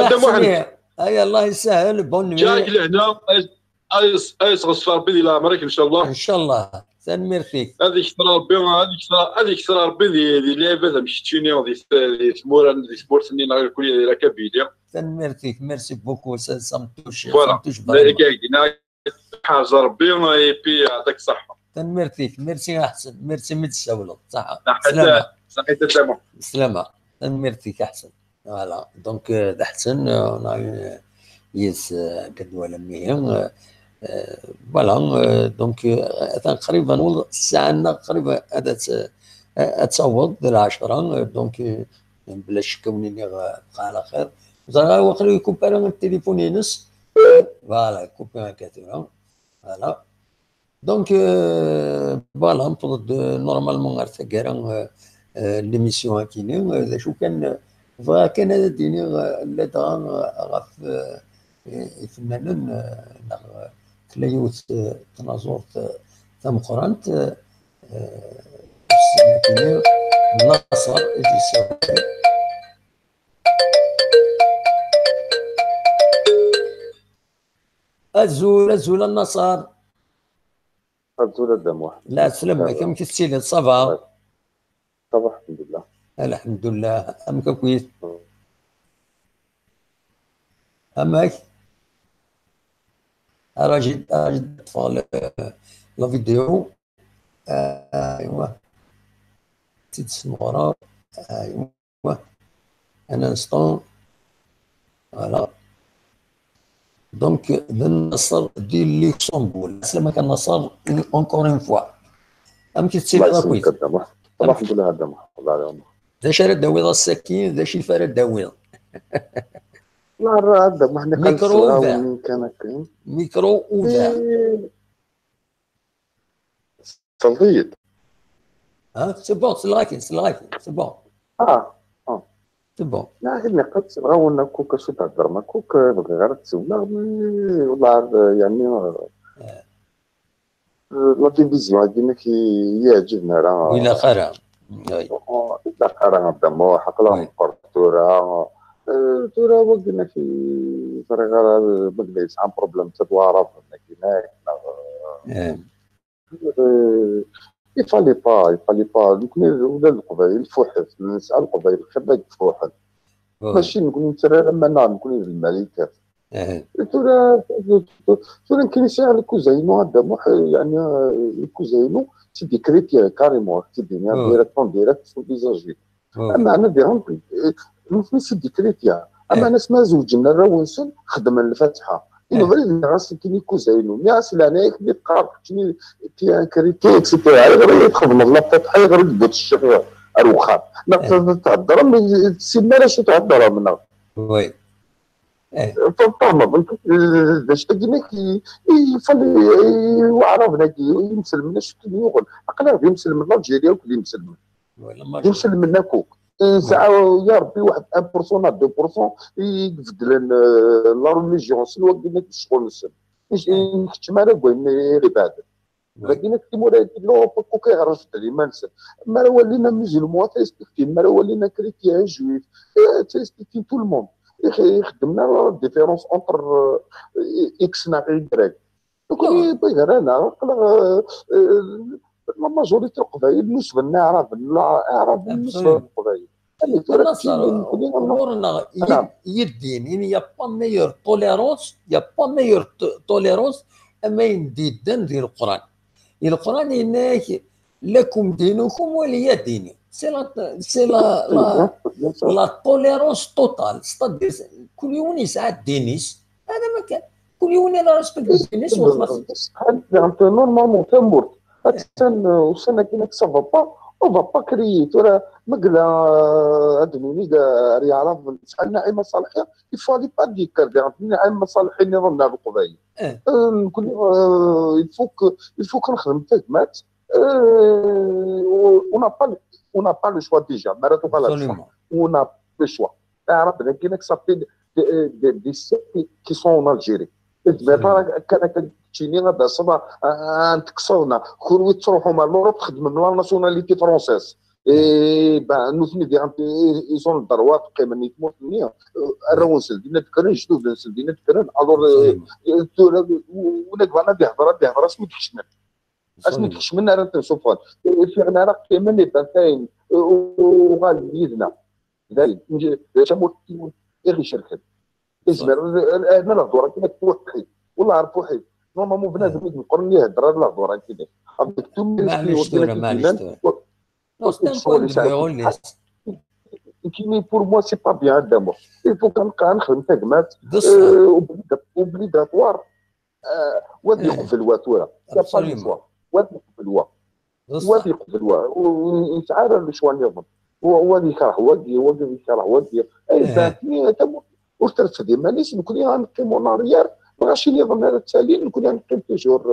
ihi. Ay, Allah yessahel, bonne nuit. Ǧǧiɣ-ak lehna, ay s-, ay s-ɣeṣṣef Rebbi di leɛmer-ik, ncallah. Ncallah. Tanemmirt-ik. Ad ikter Rebbi, ad ikter, ad ikter Rebbi di, di lɛibad am keččini, di, di tmura, di tmurt-nni neɣ irkul di la Kabylie. Tanemmirt-ik, merci beaucoup, ça, ça me touche, voilà. Ça me touche vraiment. Ḥerz Rebbi, et puis, yeɛṭik ṣṣeḥḥa. Tanemmirt-ik, merci a Ḥsen, merci mi d-tsawleḍ, ṣṣeḥḥa. Ṣaḥit a Dda Muḥ. Ṣṣeḥḥa. Tanemmirt-ik a Ḥsen. Voilà, donc, euh, d Ḥsen, euh, on a eu, euh, yes, euh, akka d-twalam ihi, euh, euh, voilà, euh, donc, euh, atan qrib ad nweḍ ssaɛa-nneɣ, qrib ad, ad, ad taweḍ d lɛecṛa, euh, donc, euh, bla ccekk ad wen-iniɣ, euh, bqa ɛla xir. Ẓriɣ waqila yekupi ara tilifun-ines. Voilà, yekupi akka tura. Voilà. Donc, euh, voilà, newweḍ-d, euh, normalement ar taggara, euh, euh, n l'émission akini, euh, d acu kan, euh, bɣiɣ kan ad d-iniɣ, euh, ladɣa, euh, ɣef, euh, ifennanen, euh, neɣ, euh, tella yiwet, euh, tnaẓurt, euh, tameqqrant, euh, euh, akini, Naṣer i d-yessawalen. Azul, azul a Naṣer. Azul a Dda Muḥ. Lɛeslama-k, amek i tettiliḍ, ça va? Ça va, alḥemdulillah. Alḥemdulillah, amek akkit? Amek? Raji, raji ṭṭfeɣ la, la vidéo. Aywa. Tt-id-smeɣreɣ. Aywa. Un instant. Voilà. Donc, d Naṣer di Luxembourg. Lɛeslama-k a Naṣer, encore une fois. Amek i tettiliḍ akkit? Alḥemdulillah a Dda Muḥ. D acu ara d-tawiḍ ass-agi? D acu i ara d-tawiḍ? La, a Dda Muḥ, micro ouvert. Micro ouvert. Tselḍeḍ-iyi-d. Ha, c'est bon, selleɣ-ak-in, selleɣ-ak-in, c'est bon. Ah, ah. C'est bon. La, akken iqad selleɣ-awen akk acu theddrem akk, bɣiɣ ara d-siwleɣ, mais, wallah, yeɛni, la télévision-agi-inek yeɛǧib-iyi ara. Ur ilaq ara. Ur ilaq ara a Dda Muḥ, aql-aɣ neqqar tura. Eh, tura wagi-inek ur ẓriɣ ara ma yella yesɛa problème d Waɛraben-agi-inek, neɣ, eh, il fallait pas, il fallait pas. Nekni ula d Leqbayel fuḥet, nesɛa Leqbayel xilla deg fuḥet. Mačči nekni nettarra ara iman-nneɣ nekni d lmalikat. Tura, tura nekni sɛiɣ lkuza-inu a Dda Muḥ, yeɛni, lkuza-inu, c'est des chrétiens, carrément, c'est des, direct, en direct, sur visage. Ameɛna diɣen, eh, nutni c'est des chrétiens. Ameɛna asmi ara zewǧen arraw-nsen, xeddmen lfatiḥa. Inubrid nniɣ-as nekni lkuza-inu, nniɣ-as leɛnaya-k mi teqqareḍ keččini t'es un chrétien, et cetera. Ayɣer i txedmeḍ lfatiḥa, ayɣer i d-tewwiḍ ccix ar wexxam? Neɣ theddrem, ur tessinem ara acu theddrem, neɣ? Oui. Tfehmeḍ, d acu-agi-inek, il fallait, i Waɛraben-agi, i yimselmen, acu i ten-yuɣen? Aql-aɣ d imselmen, l'Algérie akk d imselmen. D imselmen akk. Nesɛa, ya Rebbi, waḥed un pour cent neɣ deux pour cent i ibeddlen, eh, la religion-nsen, wagi-inek d ccɣel-nsen. Ur nkeččem ara deg wayen i ibeɛden. Dagi-inek timura-agi n l'Europe akk, ayɣer ad beddlen iman-nsen? Mi ara walin amizulmu, ad t-respektin, mi ara walin un chrétien, un juif, eh, ad t-respektin tout le monde. Ixeddmen ara la différence entre, eh, X neɣ Y. Donc, gar-aneɣ, aql-aɣ, eh, eh, la majorité n Leqbayel nusben Iɛraben, la, Iɛraben nusben Leqbayel. Ɣur-neɣ yid-, yid-din, il n'y a pas meilleure tolérance, il n'y a pas meilleure to-, tolérance am ayen d-yeddan di Leqran. Di Leqran yenna-ak, lakum dinukum waliya dini. C'est la, c'est la, la, la tolérance totale. C'est-à-dire, kul yiwen yesɛa ddin-is, hada ma kan. Kul yiwen ila respect deg ddin-is, wa xlaṣ. Normalement, tamurt. Attan, euh, ussan-agi, ça va pas. On va pas créer tura ma yella ad nini ar yeɛrab nesɛa Naɛima Ṣaleḥi, il faut aller pas dire que Naɛima Ṣaleḥi nniḍen ar Leqbayel. Nekkni il faut que il faut que nexdem tagmat. On n'a pas on n'a pas le choix déjà, mi ara tuɣal ar ṣṣeḥ, on a le choix. Aɛrab dagi nekk ça fait des siècles qui sont en Algérie. Tezmer kan akka keččini ad d-taseḍ ad n-tekkseḍ neɣ kunwi tettruḥum ar l'Europe txeddmem la nationalité française. Et ben nutni diɣen ils ont le droit ad qqimen i tmurt-nni. Arraw-nsen dinna d-kkren, jedud-nsen dinna d-kkren. Alors tura win ad yebɣan ad ihder ad ihder asmi d-kecmen. Asmi d-kecmen ara ten-suffɣen. Fiɣen ara qqimen ibantayen uɣalen yid-neɣ. Dayen, d tamurt i ɣ-icerken. Izmer, ma lehdur-agi ad t-wḥid. Wallah ar fuḥid. Normalement bnadem i d-meqqren ihedder ar lehdur-agi. Avec tout le respect. Maɛlic tura, maɛlic tura. Nekkini pour moi c'est pas bien ad d-amuɣ. Il faut kan nexdem tagmat obligatoire. Wa ad yeqbel wa tura. Y a pas le choix. Wa ad yeqbel wa. Wa ad yeqbel wa. Ur nesɛi ara le choix nniḍen. Wa ad yekreh wagi, wagi ad yekreh wagi. Ay ben, ur terfed iman-is, nekkni ad neqqim en arrière, lɣaci nniḍen ara ttalin, nekkni ad neqqim toujours,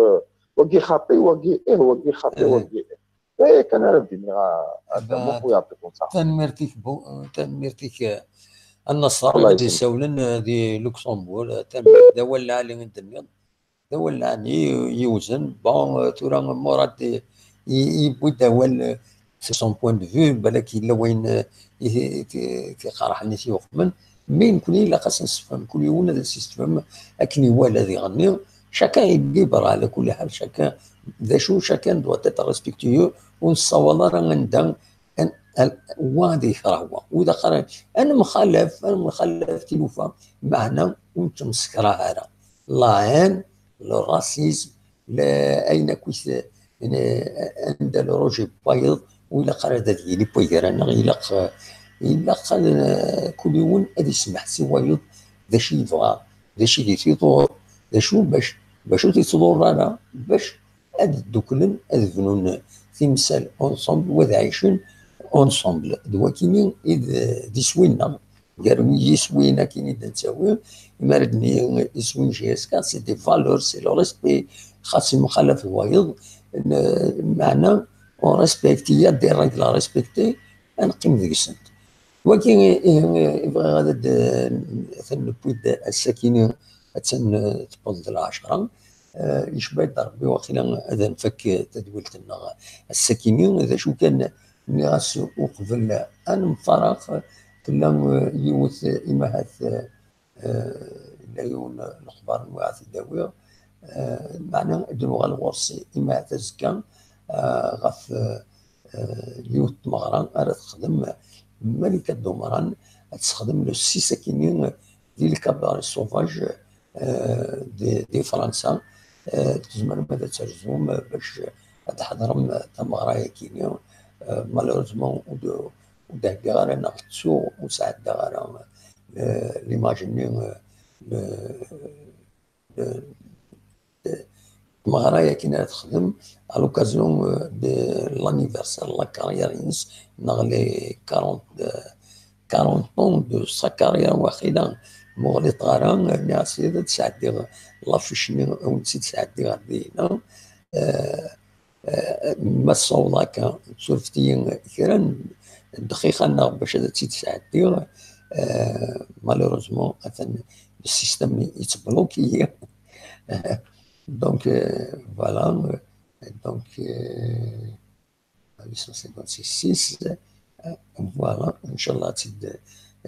wagi xaṭi, wagi ih, wagi xaṭi, wagi ih. Aya kan ara d-iniɣ a Dda Muḥ, u yeɛṭikum ṣṣeḥḥa. Tanemmirt-ik, tanemmirt-ik a Nnaṣer, i d-isawlen di Luxembourg. Tanemmirt, d awal lɛali i d-tenniḍ. D awal lɛali yewzen. Bon, tura Murad yewwi-d awal, c'est son point de vue, balak yella wayen i t-iqerḥen, i t-yuqmen. Mais nekkni ilaq ad s-nessefhem, kul yiwen ad as-yessefhem akken iwala diɣenni. Chacun est libre, ɛla kulli ḥal, chacun, d acu, chacun doit être respectueux, ur nessawaḍ ara anda wa ad yekreh wa, wa ad yekreh, ad nemxalaf, ad nemxalaf tilufa, meɛna ur nettemsekrah ara. La haine, le racisme, ayen akk anda le rouge et wayeḍ, ur ilaq ara ad yili waygar-aneɣ, ilaq, ilaq ad, kul yiwen ad isemmeḥ si wayeḍ d acu yebɣa, d acu i t-iḍurren, d acu bac, bac ur t-ittḍurr ara, bac ad dduklen, ad bnun timsal ensemble, u ad ɛicen ensemble. D wakini i d iswi-nneɣ. Gar yiswiyen akkin i d-nettawi, imi ara d-nini iswi n J S K, c'est des valeurs, c'est le respect. Xas imxalaf d wayeḍ, meɛna on respecte, il y a des règles à respecter, ad neqqim deg-sent. Wagi i bɣiɣ ad d-, ad newwi-d ass-akini, attan tewweḍ-d lɛecṛa. Yecba-d Ṛebbi, waqila ad nfak tadwilt-nneɣ ass-akini. D acu kan, nniɣ-as uqbel ad nemfareq, tella yiwet, imahat, yella yiwen lexbar nwiɣ ad t-id-awiɣ, meɛna ad d-nuɣal ɣur-s imahat azekka, ɣef yiwet tmeɣra ara texdem Malika Dumran, ad texdem le six akini di le Cabaret Sauvage di Fransa. Tzemrem ad terzum bac ad tḥeḍrem tameɣra-yakini. Malheureusement ur d-heggaɣ ara, neɣ ttuɣ ur sɛeddaɣ ara l'image-nni, tmeɣra-yakini ara texdem à l'occasion de l'anniversaire de la carrière-ines, neɣ les quarante, quarante ans de sa carrière, waqila ma ur ɣliṭeɣ ara, nniɣ-as ad d-sɛeddiɣ l'affiche-nni, ad wen-tt-id-sɛeddiɣ ɣer dinna. Ma tessawḍeḍ akka, surfet-iyi kra n ddqiqa-nneɣ bac ad tt-id-sɛeddiɣ. Malheureusement atan le système yettbloki-yi. Donc voilà. Donc huit cent cinquante-six six, voilà, inchallah ad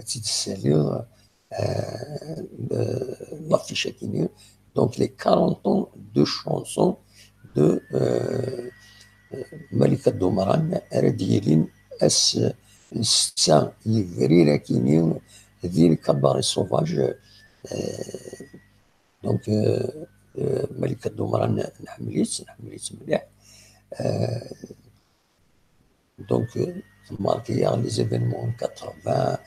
tt-id-ssaliɣ. L'affiche-akini, donc les quarante ans de chansons de Malika Dumran, ara d-yilin ass n ssetta yebrir akini di le Cabaret Sauvage. Donc Malika Dumran nḥemmel-itt, nḥemmel-itt mliḥ. Donc temmarki-yaɣ les événements en quatre-vingts,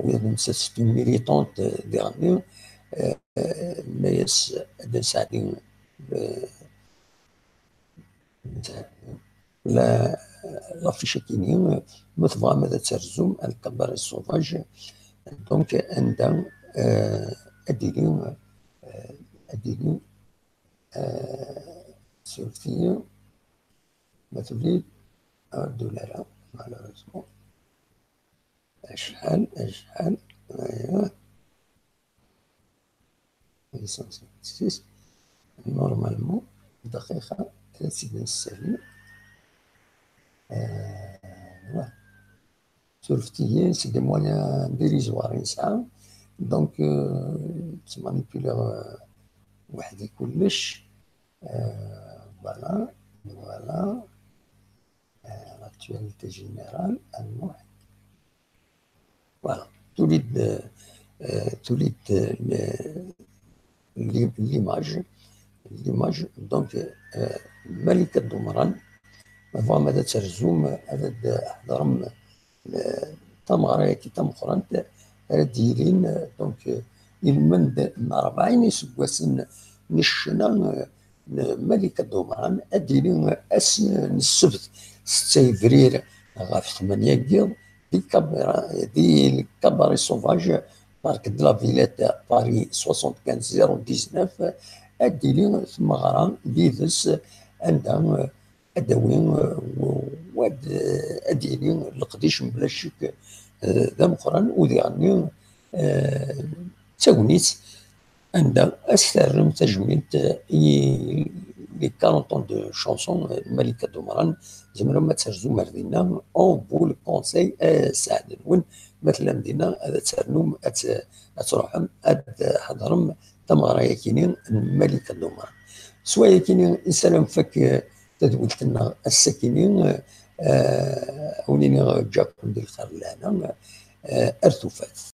wid netta c'est une militante diɣenni. Nna-yas ad nesɛeddi, l'affiche-agi, ma tebɣam ad terzum al Cabaret Sauvage, donc anda ad d-tili, ad d-tili, surfet-iyi, ma tuli, ur d-tuli ara, malheureusement. Acḥal, acḥal, aya. Normalement, dqiqa, ad tt-id-nessali. Surfet-iyi, c'est des moyens dérisoires i nesɛa. Donc, ttmanipuliɣ weḥd-i kullec. Voilà, voilà. L'actualité générale, ad nruḥ. Voilà, tuli-d, tuli-d l'image, l'image, donc, Malika Dumran, avant ad terzum, ad d-ḥḍrem tameɣra-agi tameqqrant, ara d-yilin, donc, ilmend n rebɛin iseggasen n ccna n Malika Dumran, ad d-yili ass n ssebt, setta yebrir ɣef tmanya n yiḍ, di Cabaret Sauvage, Parc de la Villette, Paris soixante-quinze zéro dix-neuf, ad d-tili tmeɣra yid-s, anda ad d-tawi, ad d-yili leqdic mebla ccek d ameqqran, u diɣenni d tagnit anda ad s-terrem tajmilt i les quarante ans de chanson n Malika Dumran. Tzemrem ad terzum ar dinna. On vous le conseille, aseɛd-nwen. Ma tellam dinna, ad ternum, ad tṛuḥem ad tḥeḍrem tameɣra-yakini n Malika Dumran. S wayakini i nessaram nfak tadwilt-nneɣ ass-akini. Ad wen-iniɣ ǧǧakum di lxir d lehna, ar tufat.